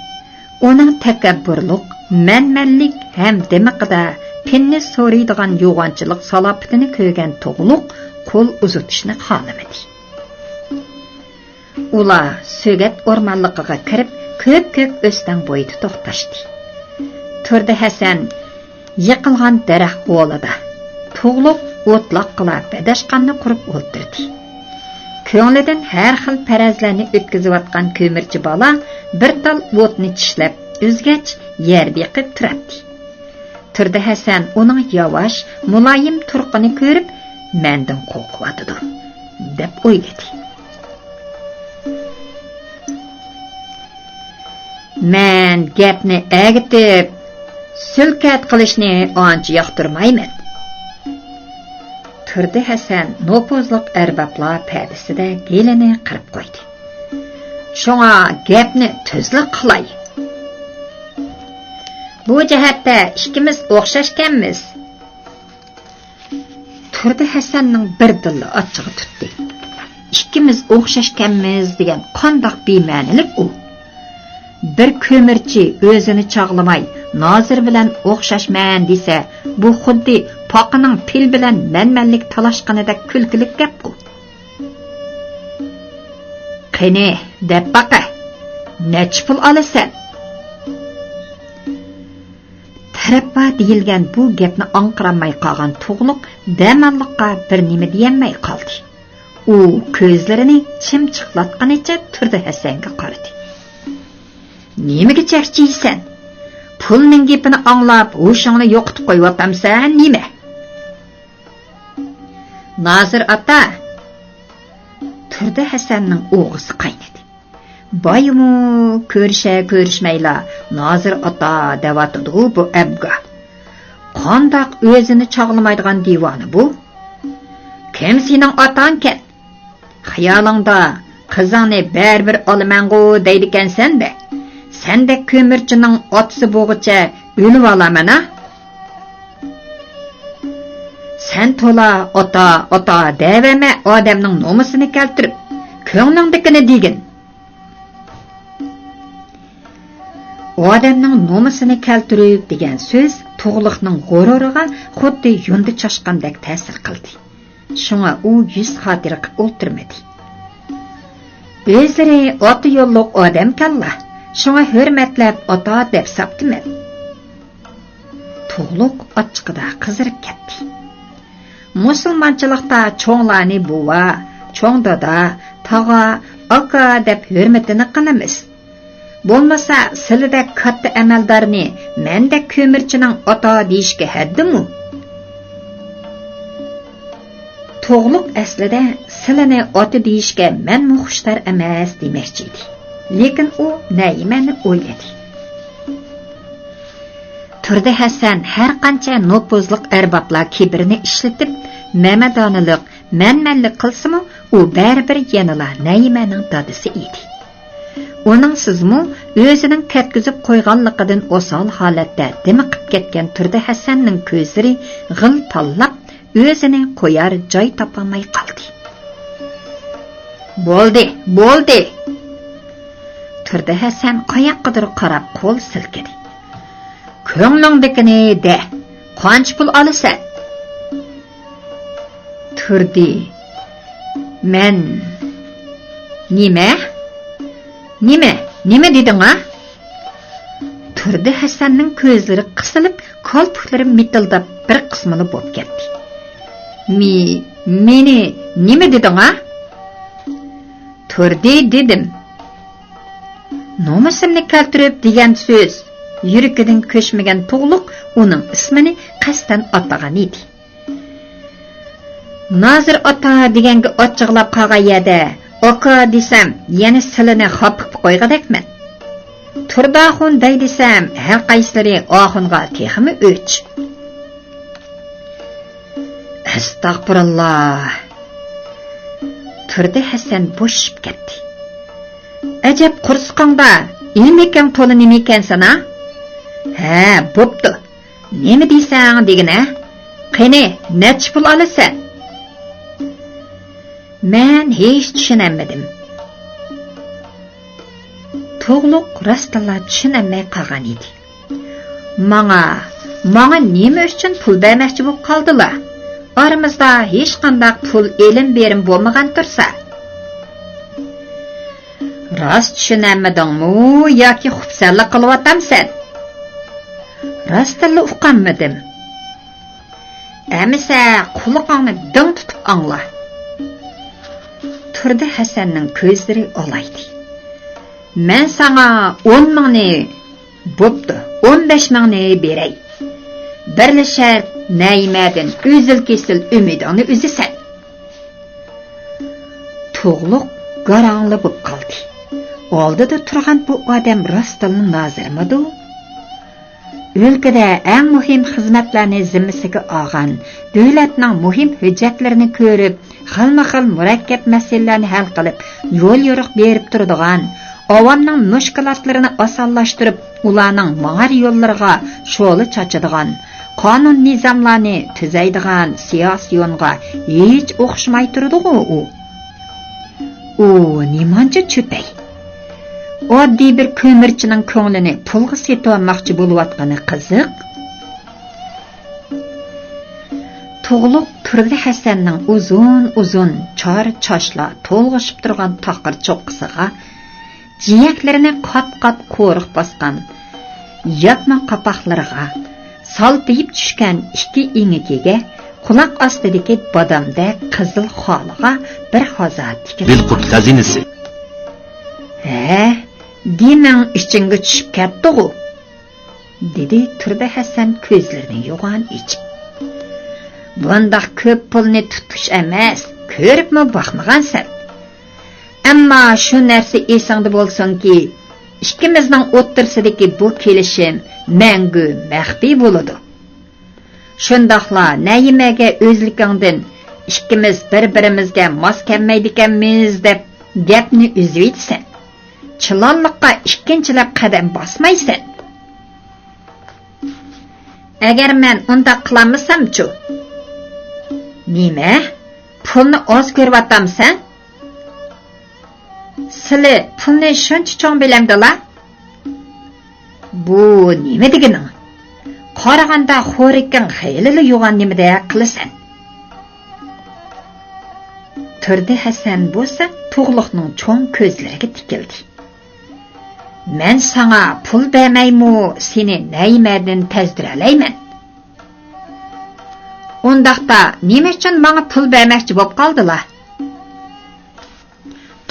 ئۇنىڭ تەكەببۇرلۇق، مەنمەنلىك ھەم دىمىقىدا پىننى سورۇيدىغان يوغانچىلىق سالاپىتىنى كۆرگەن تۇغلۇق قول ئۇزىتىشنى خالىمىدى. ئۇلار سۆگەت ئورمانلىقىغا كىرىپ، كۆپكۆك ئۆستەڭ بويىدا توختاشتى. تۇردى ھەسەن يىقىلغان دەرەخ غولىدا، تۇغلۇق ئوتلاققىلا بەدەشقاننى قۇرۇپ ئولتۇردى. كۆڭلىدىن ھەر خىل پەرەزلەرنى ئۆتكۈزۈۋاتقان كۆمۈرچى بالا بىر تال ئوتنى چىشلەپ ئۈزگەچ، يەر بېقىپ تۇراتتى. تۇردى ھەسەن ئۇنىڭ ياۋاش، مۇلايىم تۇرقىنى كۆرۈپ، مەندىن قورقۇۋاتىدۇ، دەپ ئويلىدى. مەن گەپنى ئەگىتىپ، سۈلكەت قىلىشنى ئانچە ياقتۇرمايمەن. تۇردى ھەسەن نوپۇزلۇق ئەربابلار پەدىسىدە گېلىنى قىرىپ قويدى. شۇڭا گەپنى تۈزلا قىلاي. بۇ جەھەتتە ئىككىمىز ئوخشاشكەنمىز. تۇردى ھەسەننىڭ بىردىنلا ئاچچىقى تۇتتى. «ئىككىمىز ئوخشاشكەنمىز» دېگەن قانداق بىمەنىلىك ئۇ؟ بىر كۆمۈرچى ئۆزىنى چاغلىماي، نازىر بىلەن ئوخشاشمەن دېسە، بۇ خۇددى پاقىنىڭ پىل بىلەن مەنمەنلىك تالاشقىنىدەك كۈلكىلىك گەپقۇ. «قېنى، دەپ باقە، نەچچە پۇل ئالىسەن؟» تەرەپبا دېيىلگەن بۇ گەپنى ئاڭقىرالماي قالغان تۇغلۇق دەماللىققا بىر نېمە دېيەلمەي قالدى. ئۇ كۆزلىرىنى چىمچىقلاتقىنىچە تۇردى ھەسەنگە قارىدى. «نېمىگە چەكچىيسەن؟ پۇلنىڭ گېپىنى ئاڭلاپ ھوشۇڭنى يوقىتىپ قويۇۋاتامسەن نېمە؟» «نازىر ئاتا!» تۇردى ھەسەننىڭ ئوغىسى قاينىدى. بايىمۇ كۆرۈشە كۆرۈشمەيلا «نازىر ئاتا» دەۋاتىدۇ بۇ ئەبگا. قانداق ئۆزىنى چاغلىمايدىغان دىۋانە بۇ! «كىم سېنىڭ ئاتاڭكەن؟ خىيالىڭدا قىزىڭنى بەرىبىر ئالىمەنغۇ دەيدىكەنسەن-دە! سەندەك كۆمۈرچىنىڭ ئاتىسى بولغۇچە ئۆلۈۋالامەن-ھە!» «سەن تولا ئاتا، ئاتا دەۋەرمە، ئادەمنىڭ نومۇسىنى كەلتۈرۈپ، كۆڭلۈڭدىكىنى دېگىن.» «ئادەمنىڭ نومۇسىنى كەلتۈرۈپ» دېگەن سۆز تۇغلۇقنىڭ غۇرۇرىغا خۇددى يۇندى چاچقاندەك تەسىر قىلدى. شۇڭا ئۇ يۈز خاتىرە قىپ ئولتۇرمىدى. «ئۆزلىرى ئاتا يوللۇق ئادەمكەنلا، شۇڭا ھۆرمەتلەپ ئاتا دەپ ساپتىمەن.» تۇغلۇق ئاچچىقىدا قىزىرىپ كەتتى. «مۇسۇلمانچىلىقتا چوڭلارنى بوۋا، چوڭ دادا، تاغا، ئاكا دەپ ھۆرمىتىنى قىلىمىز. بولمىسا سىلىدەك كاتتا ئەمەلدارنى مەندەك كۆمۈرچىنىڭ ئاتا دېيىشكە ھەددىمۇ؟» تۇغلۇق ئەسلىدە سىلىنى ئاتا دېيىشكە مەنمۇ خۇشتار ئەمەس دېمەكچى ئىدى. لېكىن ئۇ نەيىمەنى ئويلىدى. تۇردى ھەسەن ھەرقانچە نوپۇزلۇق ئەربابلار كىبىرىنى ئىشلىتىپ، مەمەدانىلىق، مەنمەنلىك قىلسىمۇ، ئۇ بەرىبىر يەنىلا نەيىمەنىڭ دادىسى ئىدى. ئۇنىڭسىزمۇ ئۆزىنىڭ كەتكۈزۈپ قويغانلىقىدىن ئوسال ھالەتتە دىمىقىپ كەتكەن تۇردى ھەسەننىڭ كۆزلىرى غىلپاللاپ، ئۆزىنى قويار جاي تاپالماي قالدى. «بولدى، بولدى!» تۇردى ھەسەن قاياققىدۇر قاراپ قول سىلكىدى. «كۆڭلۈڭدىكىنى دە، قانچە پۇل ئالىسەن؟» تۇردى. «مەن...» «نېمە؟ نېمە؟ نېمە دېدىڭ-ھە؟» تۇردى ھەسەننىڭ كۆزلىرى قىسىلىپ، كالپۇكلىرى مىتىلداپ بىر قىسمىلا بولۇپ كەتتى. «مې-، مېنى نېمە دېدىڭ-ھە؟» «تۇردى دېدىم.» «نومۇسۇمنى كەلتۈرۈپ» دېگەن سۆز يۈرىكىدىن كۆچمىگەن تۇغلۇق ئۇنىڭ ئىسمىنى قەستەن ئاتىغان ئىدى. «نازىر ئاتا» دېگەنگە ئاچچىقلاپ قالغان يەردە «ئاكا» دېسەم، يەنە سىلىنى خاپا قىلىپ قويغۇدەكمەن. «تۇردى ئاخۇن» دەي دېسەم، ھەرقايسىلىرى ئاخۇنغا تېخىمۇ ئۆچ. ئەستەغپۇرۇللا! تۇردى ھەسەن بوشىشىپ كەتتى. «ئەجەب قورسىقىڭدا ئىلمىكىڭ تولا نېمىكەنسەن-ھە؟ ھە، بوپتۇ. نېمە دېسەڭ دېگىنە. قېنى، نەچچە پۇل ئالىسەن؟» «مەن ھېچ چۈشىنەلمىدىم.» تۇغلۇق راستتىنلا چۈشىنەلمەي قالغان ئىدى. «ماڭا، ماڭا نېمە ئۈچۈن پۇل بەرمەكچى بولۇپ قالدىلا؟ ئارىمىزدا ھېچقانداق پۇل ئېلىم بېرىم بولمىغان تۇرسا.» «راست چۈشىنەلمىدىڭمۇ ياكى خۇپسەنلىك قىلىۋاتامسەن؟» «راستتىنلا ئۇقالمىدىم.» «ئەمىسە قۇلىقىڭنى دىڭ تۇتۇپ ئاڭلا.» تۇردى ھەسەننىڭ كۆزلىرى ئالايدى. «مەن ساڭا ئون مىڭنى، بوپتۇ، ئون بەش مىڭنى بېرەي. بىرلا شەرت، نەيىمەدىن ئۈزۈل-كېسىل ئۈمىدىڭنى ئۈزىسەن.» تۇغلۇق گاراڭلا بولۇپ قالدى. ئالدىدا تۇرغان بۇ ئادەم راستتىنلا نازىرمىدۇ؟ ئۆلكىدە ئەڭ مۇھىم خىزمەتلەرنى زىممىسىگە ئالغان، دۆلەتنىڭ مۇھىم ھۆججەتلىرىنى كۆرۈپ، خىلمۇخىل مۇرەككەپ مەسىلىلەرنى ھەل قىلىپ، يوليورۇق بېرىپ تۇرىدىغان، ئاۋامنىڭ مۈشكۈلاتلىرىنى ئاسانلاشتۇرۇپ، ئۇلارنىڭ ماڭار يوللىرىغا شولا چاچىدىغان، قانۇن-نىزاملارنى تۈزەيدىغان سىياسىيونغا ھېچ ئوخشىماي تۇرىدىغۇ ئۇ. ئۇ نېمانچە چۆپەي؟ ئاددىي بىر كۆمۈرچىنىڭ كۆڭلىنى پۇلغا سېتىۋالماقچى بولۇۋاتقىنى قىزىق. تۇغلۇق تۇردى ھەسەننىڭ ئۇزۇن-ئۇزۇن چار چاچلار تولغىشىپ تۇرغان تاقىر چوققىسىغا، جىيەكلىرىنى قات-قات قورۇق باسقان ياپما قاپاقلىرىغا، سالپىيىپ چۈشكەن ئىككى ئېڭىكىگە، قۇلاق ئاستىدىكى بادامدەك قىزىل خالىغا بىر ھازا تىكىلىپ قالدى. بىلقۇت خەزىنىسى. ھە، دېمەڭ ئىچىڭگە چۈشۈپ كەتتىغۇ. دېدى تۇردى ھەسەن كۆزلىرىنى يوغان ئېچىپ. بۇنداق كۆپ پۇلنى تۇتۇش ئەمەس، كۆرۈپمۇ باقمىغانسەن. ئەمما شۇ نەرسە ئېسىڭدە بولسۇنكى، ئىككىمىزنىڭ ئوتتۇرىسىدىكى بۇ كېلىشىم مەڭگۈ مەخپىي بولىدۇ. شۇنداقلا نەيىمەگە ئۆزلۈكۈڭدىن ئىككىمىز بىر-بىرىمىزگە ماس كەلمەيدىكەنمىز دەپ گەپنى ئۈزۈۋېتىسەن. چىلانلىققا ئىككىنچىلەپ قەدەم باسمايسەن. ئەگەر مەن ئۇنداق قىلالمىسامچۇ؟ نېمە؟ پۇلنى ئاز كۆرۈۋاتامسەن؟ سىلى پۇلنى شۇنچە چوڭ بىلەمدىلا؟ بۇ نېمە دېگىنىڭ؟ قارىغاندا خورىكىڭ خېلىلا يوغان نېمىدەك قىلىسەن. تۇردى ھەسەن بولسا تۇغلۇقنىڭ چوڭ كۆزلىرىگە تىكىلدى. مەن ساڭا پۇل بەرمەيمۇ سېنى نەيىمەدىن تەزدۈرەلەيمەن. ئۇنداقتا نېمە ئۈچۈن ماڭا پۇل بەرمەكچى بولۇپ قالدىلا؟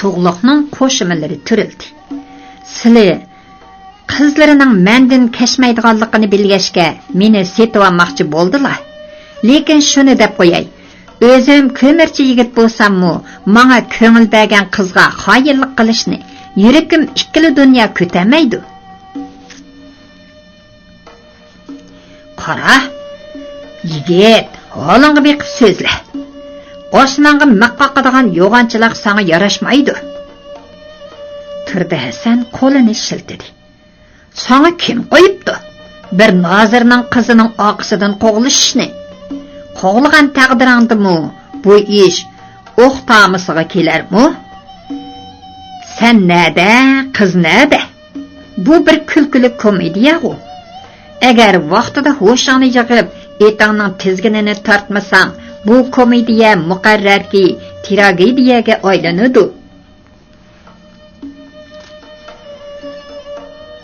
تۇغلۇقنىڭ قوشۇمىلىرى تۈرۈلدى. سىلى قىزلىرىنىڭ مەندىن كەچمەيدىغانلىقىنى بىلگەچكە، مېنى سېتىۋالماقچى بولدىلا. لېكىن شۇنى دەپ قوياي، ئۆزۈم كۆمۈرچى يىگىت بولساممۇ، ماڭا كۆڭۈل بەرگەن قىزغا خائىنلىق قىلىشنى يۈرىكىم ئىككىلا دۇنيا كۆتەلمەيدۇ. قارا، يىگىت، ھالىڭغا بېقىپ سۆزلە. ئاشناڭغا مىخ قاقىدىغان يوغانچىلىق ساڭا ياراشمايدۇ. تۇردى ھەسەن قولىنى شىلتىدى. ساڭا كىم قويۇپتۇ بىر نازىرنىڭ قىزىنىڭ ئارقىسىدىن قوغلىشىشنى؟ قوغلىغان تەقدىرىڭدىمۇ بۇ ئىش ئوق تامىسىغا كېلەرمۇ؟ سەن نەدە، قىز نەدە؟ بۇ بىر كۈلكىلىك كومېدىيەغۇ. ئەگەر ۋاقتىدا ھوشۇڭنى يىغىپ، ئېتىڭنىڭ تىزگىنىنى تارتمىساڭ، بۇ كومېدىيە مۇقەررەركى تىراگېدىيەگە ئايلىنىدۇ.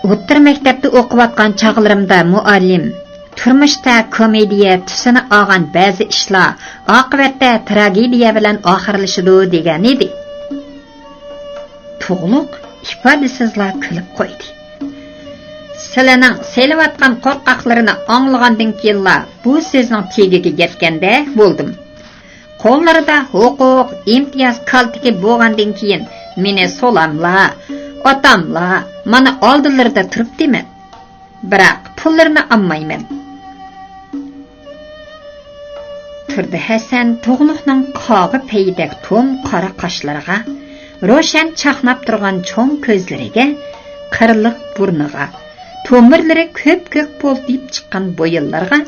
ئوتتۇرا مەكتەپتە ئوقۇۋاتقان چاغلىرىمدا مۇئەللىم، تۇرمۇشتا كومېدىيە تۈسىنى ئالغان بەزى ئىشلار ئاقىۋەتتە تىراگېدىيە بىلەن ئاخىرلىشىدۇ، دېگەنىدى. تۇغلۇق ئىپادىسىزلا كۈلۈپ قويدى. سىلىنىڭ سېلىۋاتقان قورقاقلىرىنى ئاڭلىغاندىن كېيىنلا بۇ سۆزنىڭ تېگىگە يەتكەندەك بولدۇم. قوللىرىدا ھوقۇق، ئىمتىياز كالتىكى بولغاندىن كېيىن مېنى سولاملا، ئاتاملا مانا ئالدىلىرىدا تۇرۇپتىمەن. بىراق پۇللىرىنى ئالمايمەن. تۇردى ھەسەن تۇغلۇقنىڭ قاغا پېيىدەك توم قارا قاشلىرىغا، روشەن چاقناپ تۇرغان چوڭ كۆزلىرىگە، قىرلىق بۇرنىغا، تومۇرلىرى كۆپكۆك بولتىيىپ چىققان بويۇنلىرىغا،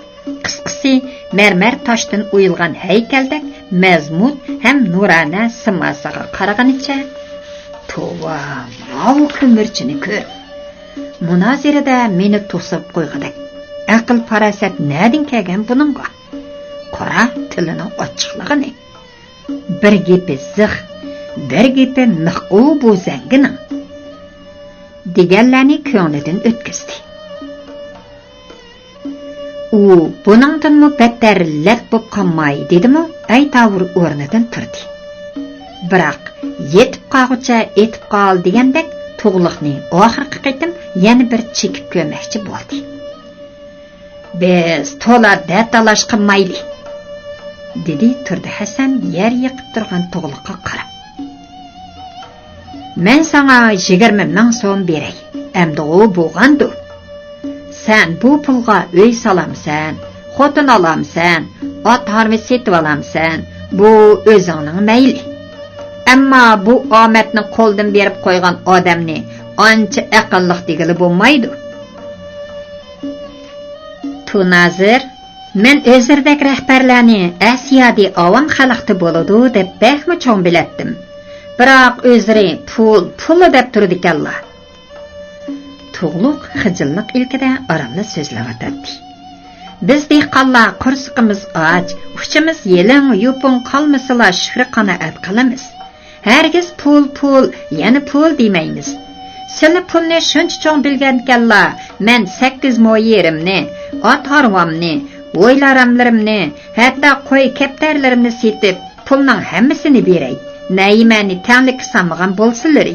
قىسقىسى، مەرمەر تاشتىن ئويۇلغان ھەيكەلدەك مەزمۇت ھەم نۇرانە سىماسىغا قارىغىنىچە، توۋا، ماۋۇ كۆمۈرچىنى كۆر! مۇنازىرىدە مېنى توسۇپ قويغۇدەك ئەقىل-پاراسەت نەدىن كەلگەن بۇنىڭغا؟ قارا، تىلىنىڭ ئاچچىقلىقىنى! بىر گېپى زىخ، بىر گېپى مىخ-ئۇ بۇ زەڭگىنىڭ! دېگەنلەرنى كۆڭلىدىن ئۆتكۈزدى. ئۇ بۇنىڭدىنمۇ بەتتەر لەت بوپ قالماي، دېدىمۇ، ئەيتاۋۇر ئورنىدىن تۇردى. بىراق، يېتىپ قالغۇچە ئېتىپ قال دېگەندەك، تۇغلۇقنى ئاخىرقى قېتىم يەنە بىر چېكىپ كۆرمەكچى بولدى. بىز تولا دەتالاش قىلمايلى، دېدى تۇردى ھەسەن يەر يېقىپ تۇرغان تۇغلۇققا قاراپ. مەن ساڭا يىگىرمە مىڭ سوم بېرەي، ئەمدىغۇ بولغاندۇ؟ سەن بۇ پۇلغا ئۆي سالامسەن، خوتۇن ئالامسەن، ئات ھارۋا سېتىۋالامسەن، بۇ ئۆزۈڭنىڭ مەيلى. ئەمما بۇ ئامەتنى قولدىن بېرىپ قويغان ئادەمنى ئانچە ئەقىللىق دېگىلى بولمايدۇ. تۇنازىر، مەن ئۆزلىرىدەك رەھبەرلەرنى ئەسيادى ئاۋام خەلقتە بولىدۇ دەپ بەكمۇ چوڭ بىلەتتىم. بىراق ئۆزلىرى پۇل، پۇل دەپ تۇرىدىكەنلا. تۇغلۇق خىجىللىق ئىلكىدە ئارانلا سۆزلەۋاتاتتى. بىز دېھقانلار قورسىقىمىز ئاچ، ئۇچىمىز يېلىڭ يوپۇڭ قالمىسىلا شۈكرى قانائەت قىلىمىز. ھەرگىز پۇل، پۇل، يەنە پۇل دېمەيمىز. سىلى پۇلنى شۇنچە چوڭ بىلگەنكەنلا، مەن سەككىز مو يېرىمنى، ئات ھارۋامنى، ھويلا-ھاراملىرىمنى، ھەتتا قوي-كەپتەرلىرىمنى سېتىپ، پۇلنىڭ ھەممىسىنى بېرەي. نەيىمەنى تەڭلىككە سالمىغان بولسىلىرى.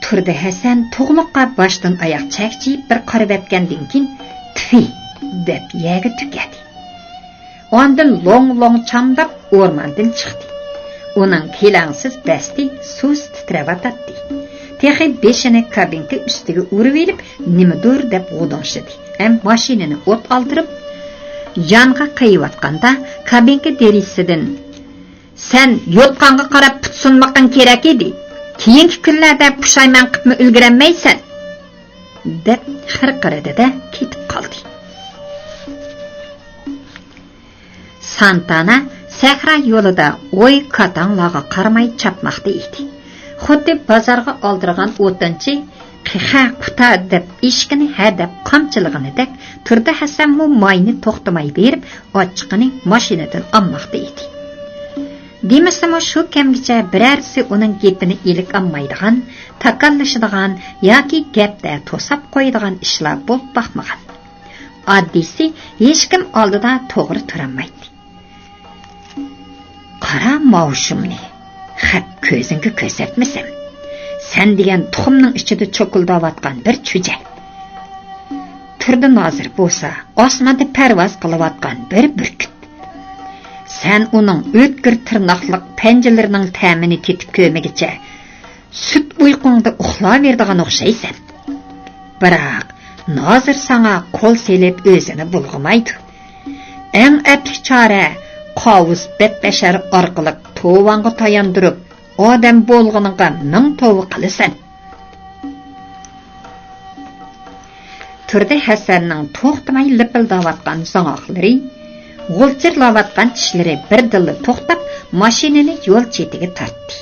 تۇردى ھەسەن تۇغلۇققا باشتىن ئاياق چەكچىيىپ بىر قارىۋەتكەندىن كېيىن، تفى دەپ يەرگە تۈكەدى. ئاندىن لوڭ-لوڭ چامداپ ئورماندىن چىقتى. ئۇنىڭ كېلەڭسىز دەستى سۇس تىترەۋاتاتتى. تېخى بېشىنى كابىنكا ئۈستىگە ئۇرۇۋېلىپ، نېمىدۇر دەپ غۇدۇڭشىدى ھەم ماشىنىنى ئوت ئالدۇرۇپ، يانغا قېيىۋاتقاندا، كابىنكا دېرىزىسىدىن، سەن يوتقانغا قاراپ پۇت سۇنمىقىڭ كېرەك ئىدى. كېيىنكى كۈنلەردە پۇشايمان قىپمۇ ئۈلگۈرەلمەيسەن، دەپ خىرقىرىدى-دە، كېتىپ قالدى. سانتانا سەھرا يولىدا ئوي-كاتاڭلارغا قارىماي چاپماقتا ئىدى. خۇددى بازارغا ئالدىرىغان ئوتۇنچى، قېخە قۇتا دەپ ئىشىكىنى ھەدەپ قامچىلىغىنىدەك، تۇردى ھەسەنمۇ ماينى توختىماي بېرىپ، ئاچچىقىنى ماشىنىدىن ئالماقتا ئىدى. دېمىسىمۇ، شۇ كەمگىچە بىرەرسى ئۇنىڭ گېپىنى ئىلىك ئالمايدىغان، تاكاللىشىدىغان ياكى گەپتە توساپ قويىدىغان ئىشلار بولۇپ باقمىغان. ئاددىيسى، ھېچكىم ئالدىدا توغرا تۇرالمايتتى. قارا ماۋشۇمنى، خەپ كۆزۈڭگە كۆرسەتمىسەم. سەن دېگەن تۇخۇمنىڭ ئىچىدە چوكۇلداۋاتقان بىر چۈجە. تۇردى نازىر بولسا ئاسماندا پەرۋاز قىلىۋاتقان بىر بۈركۈت. سەن ئۇنىڭ ئۆتكۈر تىرناقلىق پەنجىلىرىنىڭ تەمىنى تېتىپ كۆرمىگۈچە، سۈت ئۇيقۇڭدا ئۇخلاۋېرىدىغان ئوخشايسەن. بىراق، نازىر ساڭا قول سېلىپ ئۆزىنى بۇلغىمايدۇ. ئەڭ ئەپلىك چارە، قاۋۇس بەتبەشەر ئارقىلىق توۋاڭغا تاياندۇرۇپ، ئادەم بولغىنىڭغا مىڭ توۋا قىلىسەن. تۇردى ھەسەننىڭ توختىماي لىپىلداۋاتقان زاڭاقلىرى، غۇلچىرلاۋاتقان چىشلىرى بىردىنلا توختاپ، ماشىنىنى يول چېتىگە تارتتى.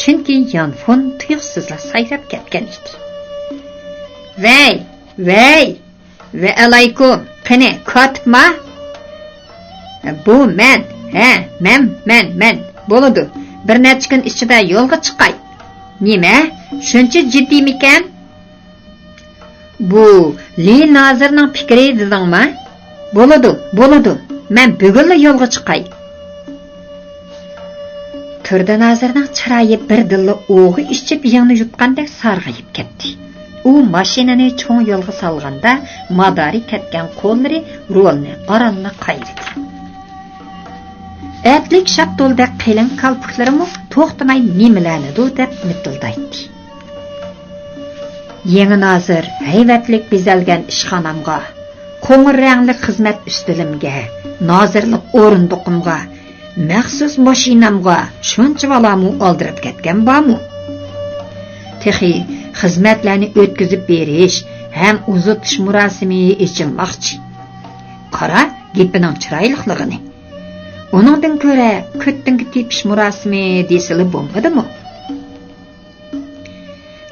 چۈنكى يانفون تۇيۇقسىزلا سايراپ كەتكەن ئىدى. ۋەي، ۋەي! ۋەئەلەيكۇم! قېنى، كاتىپما؟ بۇ مەن. ھە، مەن، مەن، مەن. بولىدۇ، بىر نەچچە كۈن ئىچىدە يولغا چىقاي. نېمە؟ شۇنچە جىددىيمىكەن؟ بۇ لى نازىرنىڭ پىكرى دېدىڭما؟ بولىدۇ، بولىدۇ. مەن بۈگۈنلا يولغا چىقاي. تۇردى نازىرنىڭ چىرايى بىردىنلا ئوغا ئىچىپ يىڭنە يۇتقاندەك سارغىيىپ كەتتى. ئۇ ماشىنىنى چوڭ يولغا سالغاندا، مادارى كەتكەن قوللىرى رولنى ئارانلا قايرىدى. ئەپلىك شاپتۇلدەك قېلىن كالپۇكلىرىمۇ توختىماي نېمىلەرنىدۇ دەپ مىتىلدايتتى. يېڭى نازىر ھەيۋەتلىك بېزەلگەن ئىشخانامغا، قوڭۇر رەڭلىك خىزمەت ئۈستىلىمگە، نازىرلىق ئورۇندۇقۇمغا، مەخسۇس ماشىنامغا شۇنچىۋالامۇ ئالدىراپ كەتكەن بارمۇ؟ تېخى خىزمەتلەرنى ئۆتكۈزۈپ بېرىش ھەم ئۇزىتىش مۇراسىمى ئېچىلماقچى. قارا، گېپىنىڭ چىرايلىقلىقىنى. ئۇنىڭدىن كۆرە كۆتتىڭگە تېپىش مۇراسىمى دېسىلا بولمىدىمۇ؟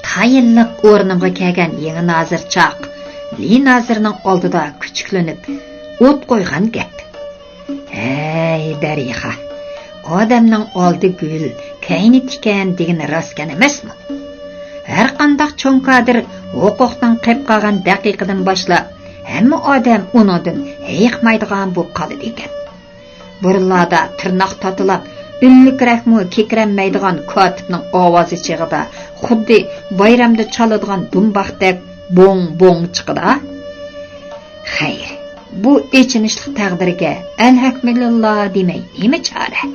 تايىنلىق ئورنۇمغا كەلگەن يېڭى نازىر چاق، لى نازىرنىڭ ئالدىدا كۈچۈكلىنىپ ئوت قويغان گەپ. ھەي، دەرىخا! ئادەمنىڭ ئالدى گۈل، كەينى تىكەن دېگىنى راستكەن ئەمەسمۇ؟ ھەرقانداق چوڭ كادىر ھوقۇقنىڭ قېپ قالغان دەقىقىدىن باشلاپ، ھەممە ئادەم ئۇنىڭدىن ھېيىقمايدىغان بولۇپ قالىدىكەن. بۇرۇنلاردا تىرناق تاتىلاپ، ئۈنلۈكرەكمۇ كېكىرەنمەيدىغان كاتىپنىڭ ئاۋازى چېغىدا خۇددى بايرامدا چالىدىغان دۇمباقتەك بوڭ-بوڭ چىقىدۇ. خەير، بۇ ئېچىنىشلىق تەقدىرگە ئەلھەمدۇلىللا دېمەي نېمە چارە؟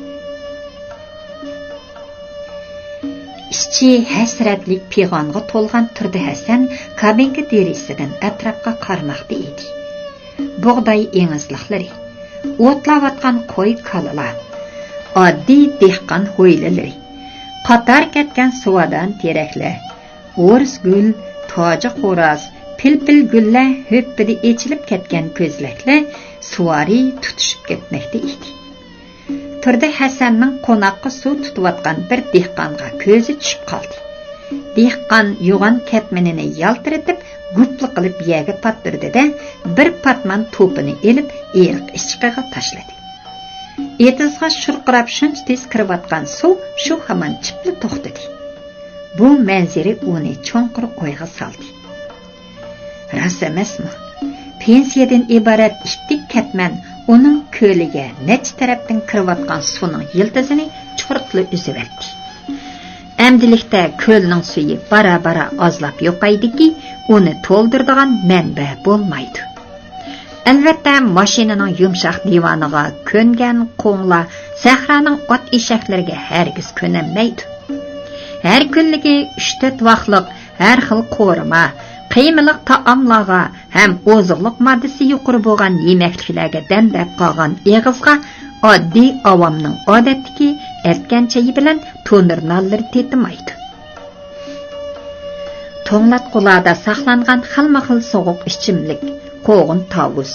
ئىچى ھەسرەتلىك پىغانغا تولغان تۇردى ھەسەن كابىنكا دېرىزىسىدىن ئەتراپقا قارىماقتا ئىدى. بۇغداي ئېڭىزلىقلىرى، ئوتلاۋاتقان قوي-كالىلار، ئاددىي دېھقان ھويلىلىرى، قاتار كەتكەن سۇۋادان تېرەكلەر، ئورۇس گۈل، تاجا خوراز، پىلپىل گۈللەر ھۆپپىدە ئېچىلىپ كەتكەن كۆزلەكلەر سۇۋارى تۇتۇشۇپ كەتمەكتە ئىدى. تۇردى ھەسەننىڭ قوناققا سۇ تۇتۇۋاتقان بىر دېھقانغا كۆزى چۈشۈپ قالدى. دېھقان يوغان كەتمىنىنى يالتىرىتىپ، گۇپلا قىلىپ يەرگە پاتتۇردى-دە، بىر پاتمان توپىنى ئېلىپ، ئېرىق ئىشىكىگە تاشلىدى. ئېتىزغا شۇرقىراپ شۇنچە تېز كىرىۋاتقان سۇ شۇ ھامان چىپلا توختىدى. بۇ مەنزىرە ئۇنى چوڭقۇر ئويغا سالدى. راست ئەمەسمۇ؟ پېنسىيەدىن ئىبارەت ئىككى كەتمەن ئۇنىڭ كۆلىگە نەچچە تەرەپتىن كىرىۋاتقان سۇنىڭ يىلتىزىنى چۇرۇقلا ئۈزۈۋەتتى. ئەمدىلىكتە كۆلنىڭ سۈيى بارا-بارا ئازلاپ يوقايدىكى، ئۇنى تولدۇرىدىغان مەنبە بولمايدۇ. ئەلۋەتتە، ماشىنىنىڭ يۇمشاق دىۋانىغا كۆنگەن قوڭلار سەھرانىڭ ئات ئېشەكلىرىگە ھەرگىز كۆنەلمەيدۇ. ھەر كۈنلۈكى ئۈچ تۆت ۋاخلىق ھەر خىل قورۇما، قىيمىلىق تائاملارغا ھەم ئوزۇقلۇق ماددىسى يۇقىرى بولغان يېمەكلىكلەرگە دەم بەپ قالغان ئېغىزغا ئاددىي ئاۋامنىڭ ئادەتتىكى ئەتكەن چېيى بىلەن تونۇر نانلىرى تېتىمايدۇ. توڭلاتقۇلاردا ساقلانغان خىلمۇ خىل سوغۇق ئىچىملىك، قوغۇن تاۋۇز،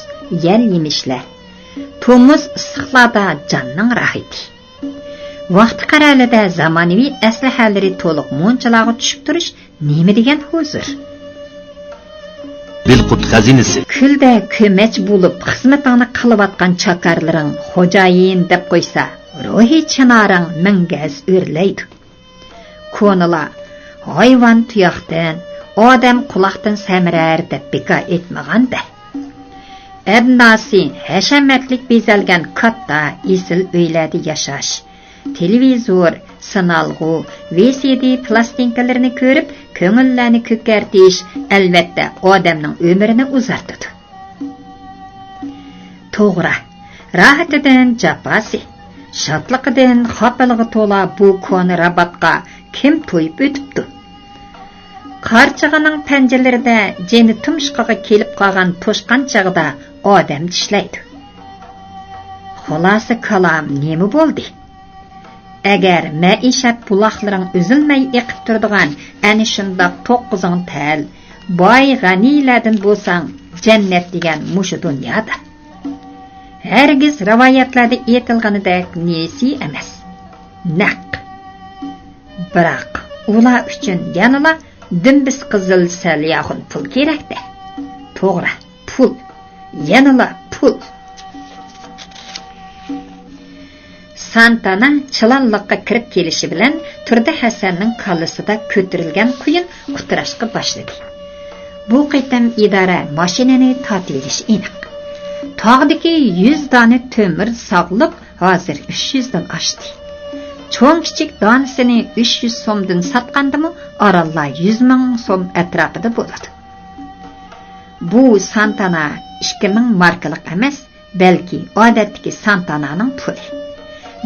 يەل يېمىشلەر، تومۇز ئىسسىقلاردا جاننىڭ راھىتى. ۋاقتى قەرەلىدە زامانىۋى ئەسلىھەلىرى تولۇق مۇنچىلارغا چۈشۈپ تۇرۇش نېمە دېگەن ھۇزۇر؟ بىلقۇت خەزىنىسى. كۆلدە كۆمەچ بولۇپ خىزمىتىڭنى قىلىۋاتقان چاكارلىرىڭ خوجايىن دەپ قويسا، روھىي چىنارىڭ مىڭ گەز ئۆرلەيدۇ. كونىلار «ھايۋان تۇياقتىن، ئادەم قۇلاقتىن سەمرەر» دەپ بىكار ئېيتمىغان-دە. ئەبناسى ھەشەمەتلىك بېزەلگەن كاتتا، ئېسىل ئۆيلەردە ياشاش، تېلېۋىزور، سىنالغۇ، ۋى سى دى پىلاستىنكىلىرىنى كۆرۈپ، كۆڭۈللەرنى كۆكەرتىش، ئەلۋەتتە، ئادەمنىڭ ئۆمرىنى ئۇزارتىدۇ. توغرا، راھىتىدىن جاپاسى، شادلىقىدىن خاپىلىقى تولا بۇ كونا راباتقا كىم تويۇپ ئۆتۈپتۇ؟ قارچىغىنىڭ پەنجىلىرىدە جېنى تۇمشۇقىغا كېلىپ قالغان توشقان چېغىدا ئادەم چىشلەيدۇ. خۇلاسە كالام نېمە بولدى؟ ئەگەر مەئىشەت بۇلاقلىرىڭ ئۈزۈلمەي ئېقىپ تۇرىدىغان ئەنە شۇنداق توققۇزۇڭ تەل، باي غەنىيلەردىن بولساڭ، جەننەت دېگەن مۇشۇ دۇنيادا. ھەرگىز رىۋايەتلەردە ئېيتىلغىنىدەك نېسى ئەمەس، نەق. بىراق ئۇلار ئۈچۈن يەنىلا دۈمبىسى قىزىل سەلياخۇن پۇل كېرەك-دە. توغرا، پۇل. يەنىلا پۇل. سانتانا چىلانلىققا كىرىپ كېلىشى بىلەن، تۇردى ھەسەننىڭ كاللىسىدا كۆتۈرۈلگەن قۇيۇن قۇتراشقا باشلىدى. بۇ قېتىم ئىدارە ماشىنىنى تارتىۋېلىشى ئېنىق. تاغدىكى يۈز دانە تۆمۈر ساغلىق ھازىر ئۈچ يۈزدىن ئاشتى. چوڭ-كىچىك دانىسىنى ئۈچ يۈز سومدىن ساتقاندىمۇ، ئارانلا يۈز مىڭ سوم ئەتراپىدا بولىدۇ. بۇ سانتانا ئىككى مىڭ ماركىلىق ئەمەس، بەلكى ئادەتتىكى سانتانانىڭ پۇلى.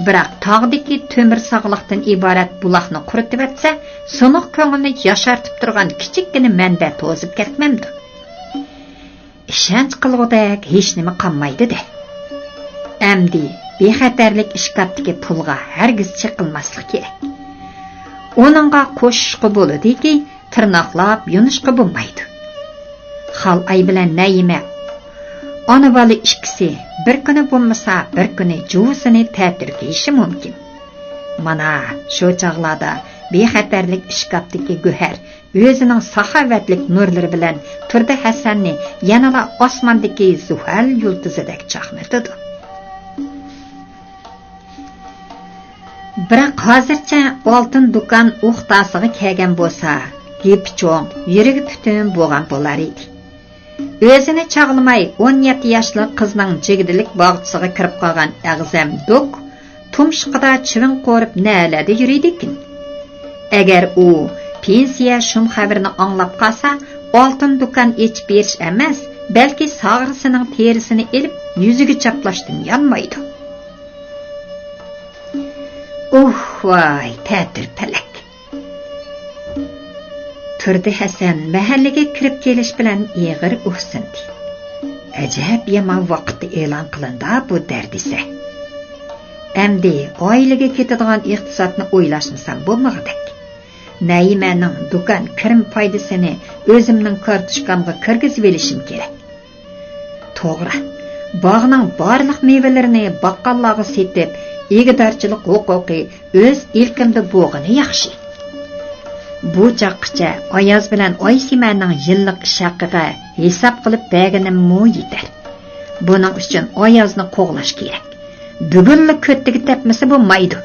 بىراق تاغدىكى تۆمۈر ساغلىقتىن ئىبارەت بۇلاقنى قۇرۇتۇۋەتسە، سۇنۇق كۆڭۈلنى ياشارتىپ تۇرغان كىچىككىنە مەنبە توزۇپ كەتمەمدۇ؟ ئىشەنچ قىلغۇدەك ھېچنېمە قالمايدۇ-دە. ئەمدى بىخەتەرلىك ئىشكاپتىكى پۇلغا ھەرگىز چېقىلماسلىق كېرەك. ئۇنىڭغا قوشۇشقا بولىدۇكى، تىرناقلاپ يونۇشقا بولمايدۇ. خالئاي بىلەن نەيىمە ئانا-بالا ئىككىسى بىر كۈنى بولمىسا بىر كۈنى جۇۋىسىنى تەتۈر كىيىشى مۇمكىن. مانا شۇ چاغلاردا بىخەتەرلىك ئىشكاپتىكى گۆھەر ئۆزىنىڭ ساخاۋەتلىك نۇرلىرى بىلەن تۇردى ھەسەننى يەنىلا ئاسماندىكى زۇھەل يۇلتۇزىدەك چاقنىتىدۇ. بىراق ھازىرچە ئالتۇن دۇكان ئۇختاسىغا كەلگەن بولسا، گېپى چوڭ، يۈرىكى پۈتۈن بولغان بولار ئىدى. ئۆزىنى چاغلىماي، ئون يەتتە ياشلىق قىزنىڭ جىگدىلىك باغچىسىغا كىرىپ قالغان ئەغزەم دوك تۇمشۇقىدا چىۋىن قورۇپ نەلەردە يۈرىدىكىن؟ ئەگەر ئۇ پېنسىيە شۇم خەۋىرىنى ئاڭلاپ قالسا، ئالتۇن دۇكان ئېچىپ بېرىش ئەمەس، بەلكى ساغرىسىنىڭ تېرىسىنى ئېلىپ يۈزىگە چاپلاشتىن يانمايدۇ. ئۇھ، ۋاي، تەتۈر پەلەك! تۇردى ھەسەن مەھەللىگە كىرىپ كېلىش بىلەن ئېغىر ئۇھسىندى. ئەجەب يامان ۋاقىتتا ئېلان قىلىندا بۇ دەردىسە. ئەمدى ئائىلىگە كېتىدىغان ئىقتىسادنى ئويلاشمىسام بولمىغۇدەك. نەيىمەنىڭ دۇكان كىرىم پايدىسىنى ئۆزۈمنىڭ كارتوچكامغا كىرگۈزۈۋېلىشىم كېرەك. توغرا، باغنىڭ بارلىق مېۋىلىرىنى باققانلارغا سېتىپ، ئىگىدارچىلىق ھوقۇقى ئۆز ئىلكىمدە بولغىنى ياخشى. بۇ چاغقىچە ئاياز بىلەن ئايسىمەننىڭ يىللىق ئىش ھەققىگە ھېساب قىلىپ بەرگىنىممۇ يېتەر. بۇنىڭ ئۈچۈن ئايازنى قوغلاش كېرەك. بۈگۈنلا كۆتتىگە تەپمىسە بولمايدۇ.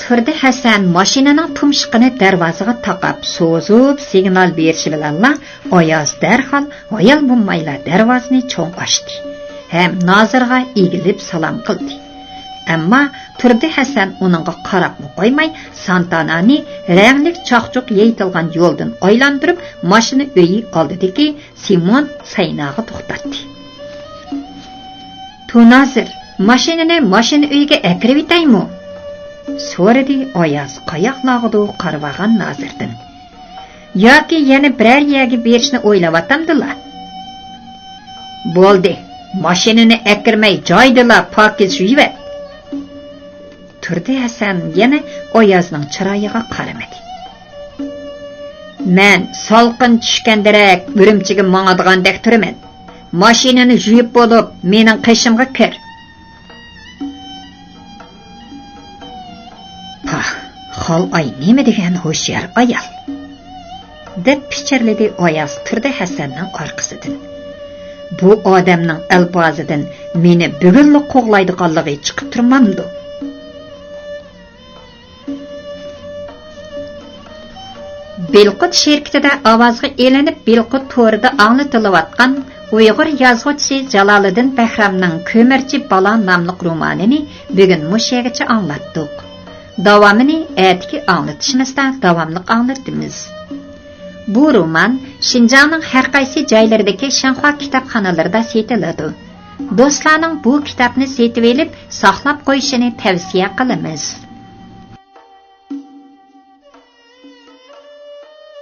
تۇردى ھەسەن ماشىنىنىڭ تۇمشۇقىنى دەرۋازىغا تاقاپ سوزۇپ سىگنال بېرىشى بىلەنلا، ئاياز دەرھال ھايال بولمايلا دەرۋازىنى چوڭ ئاچتى ھەم نازىرغا ئېگىلىپ سالام قىلدى. ئەمما تۇردى ھەسەن ئۇنىڭغا قاراپمۇ قويماي، سانتانانى رەڭلىك چاقچۇق يېيىتىلغان يولدىن ئايلاندۇرۇپ، ماشىنا ئۆيى ئالدىدىكى سىمون سايناغا توختاتتى. تۇنازىر، ماشىنىنى ماشىنا ئۆيىگە ئەكىرىۋېتەيمۇ؟ سورىدى ئاياز قاياقلارغىدۇ قارىۋالغان نازىردىن. ياكى يەنە بىرەر يەرگە بېرىشنى ئويلاۋاتامدىلا؟ بولدى، ماشىنىنى ئەكىرمەي جايىدىلا پاكىز يۇيۇۋەت. تۇردى ھەسەن يەنە ئايازنىڭ چىرايىغا قارىمىدى. مەن سالقىن چۈشكەندىرەك ئۈرۈمچىگە ماڭىدىغاندەك تۇرىمەن. ماشىنىنى يۇيۇپ بولۇپ، مېنىڭ قېشىمغا كىر. پاھ، خالئاي نېمە دېگەن ھوشيار ئايال! دەپ پىچىرلىدى ئاياز تۇردى ھەسەننىڭ ئارقىسىدىن. بۇ ئادەمنىڭ ئەلپازىدىن مېنى بۈگۈنلا قوغلايدىغانلىقى چىقىپ تۇرمامدۇ؟ بىلقۇت شىركىتىدە ئاۋازغا ئېلىنىپ، بىلقۇت تورىدا ئاڭلىتىلىۋاتقان ئۇيغۇر يازغۇچىسى جالالىدىن بەھرامنىڭ كۆمۈرچى بالا ناملىق رومانىنى بۈگۈن مۇشۇ يەرگىچە ئاڭلاتتۇق. داۋامىنى ئەتىكى ئاڭلىتىشىمىزدا داۋاملىق ئاڭلىتىمىز. بۇ رومان شىنجاڭنىڭ ھەر قايسى جايلىرىدىكى شىنخۇا كىتابخانىلىرىدا سېتىلىدۇ. دوستلارنىڭ بۇ كىتابنى سېتىۋېلىپ ساقلاپ قويۇشىنى تەۋسىيە قىلىمىز.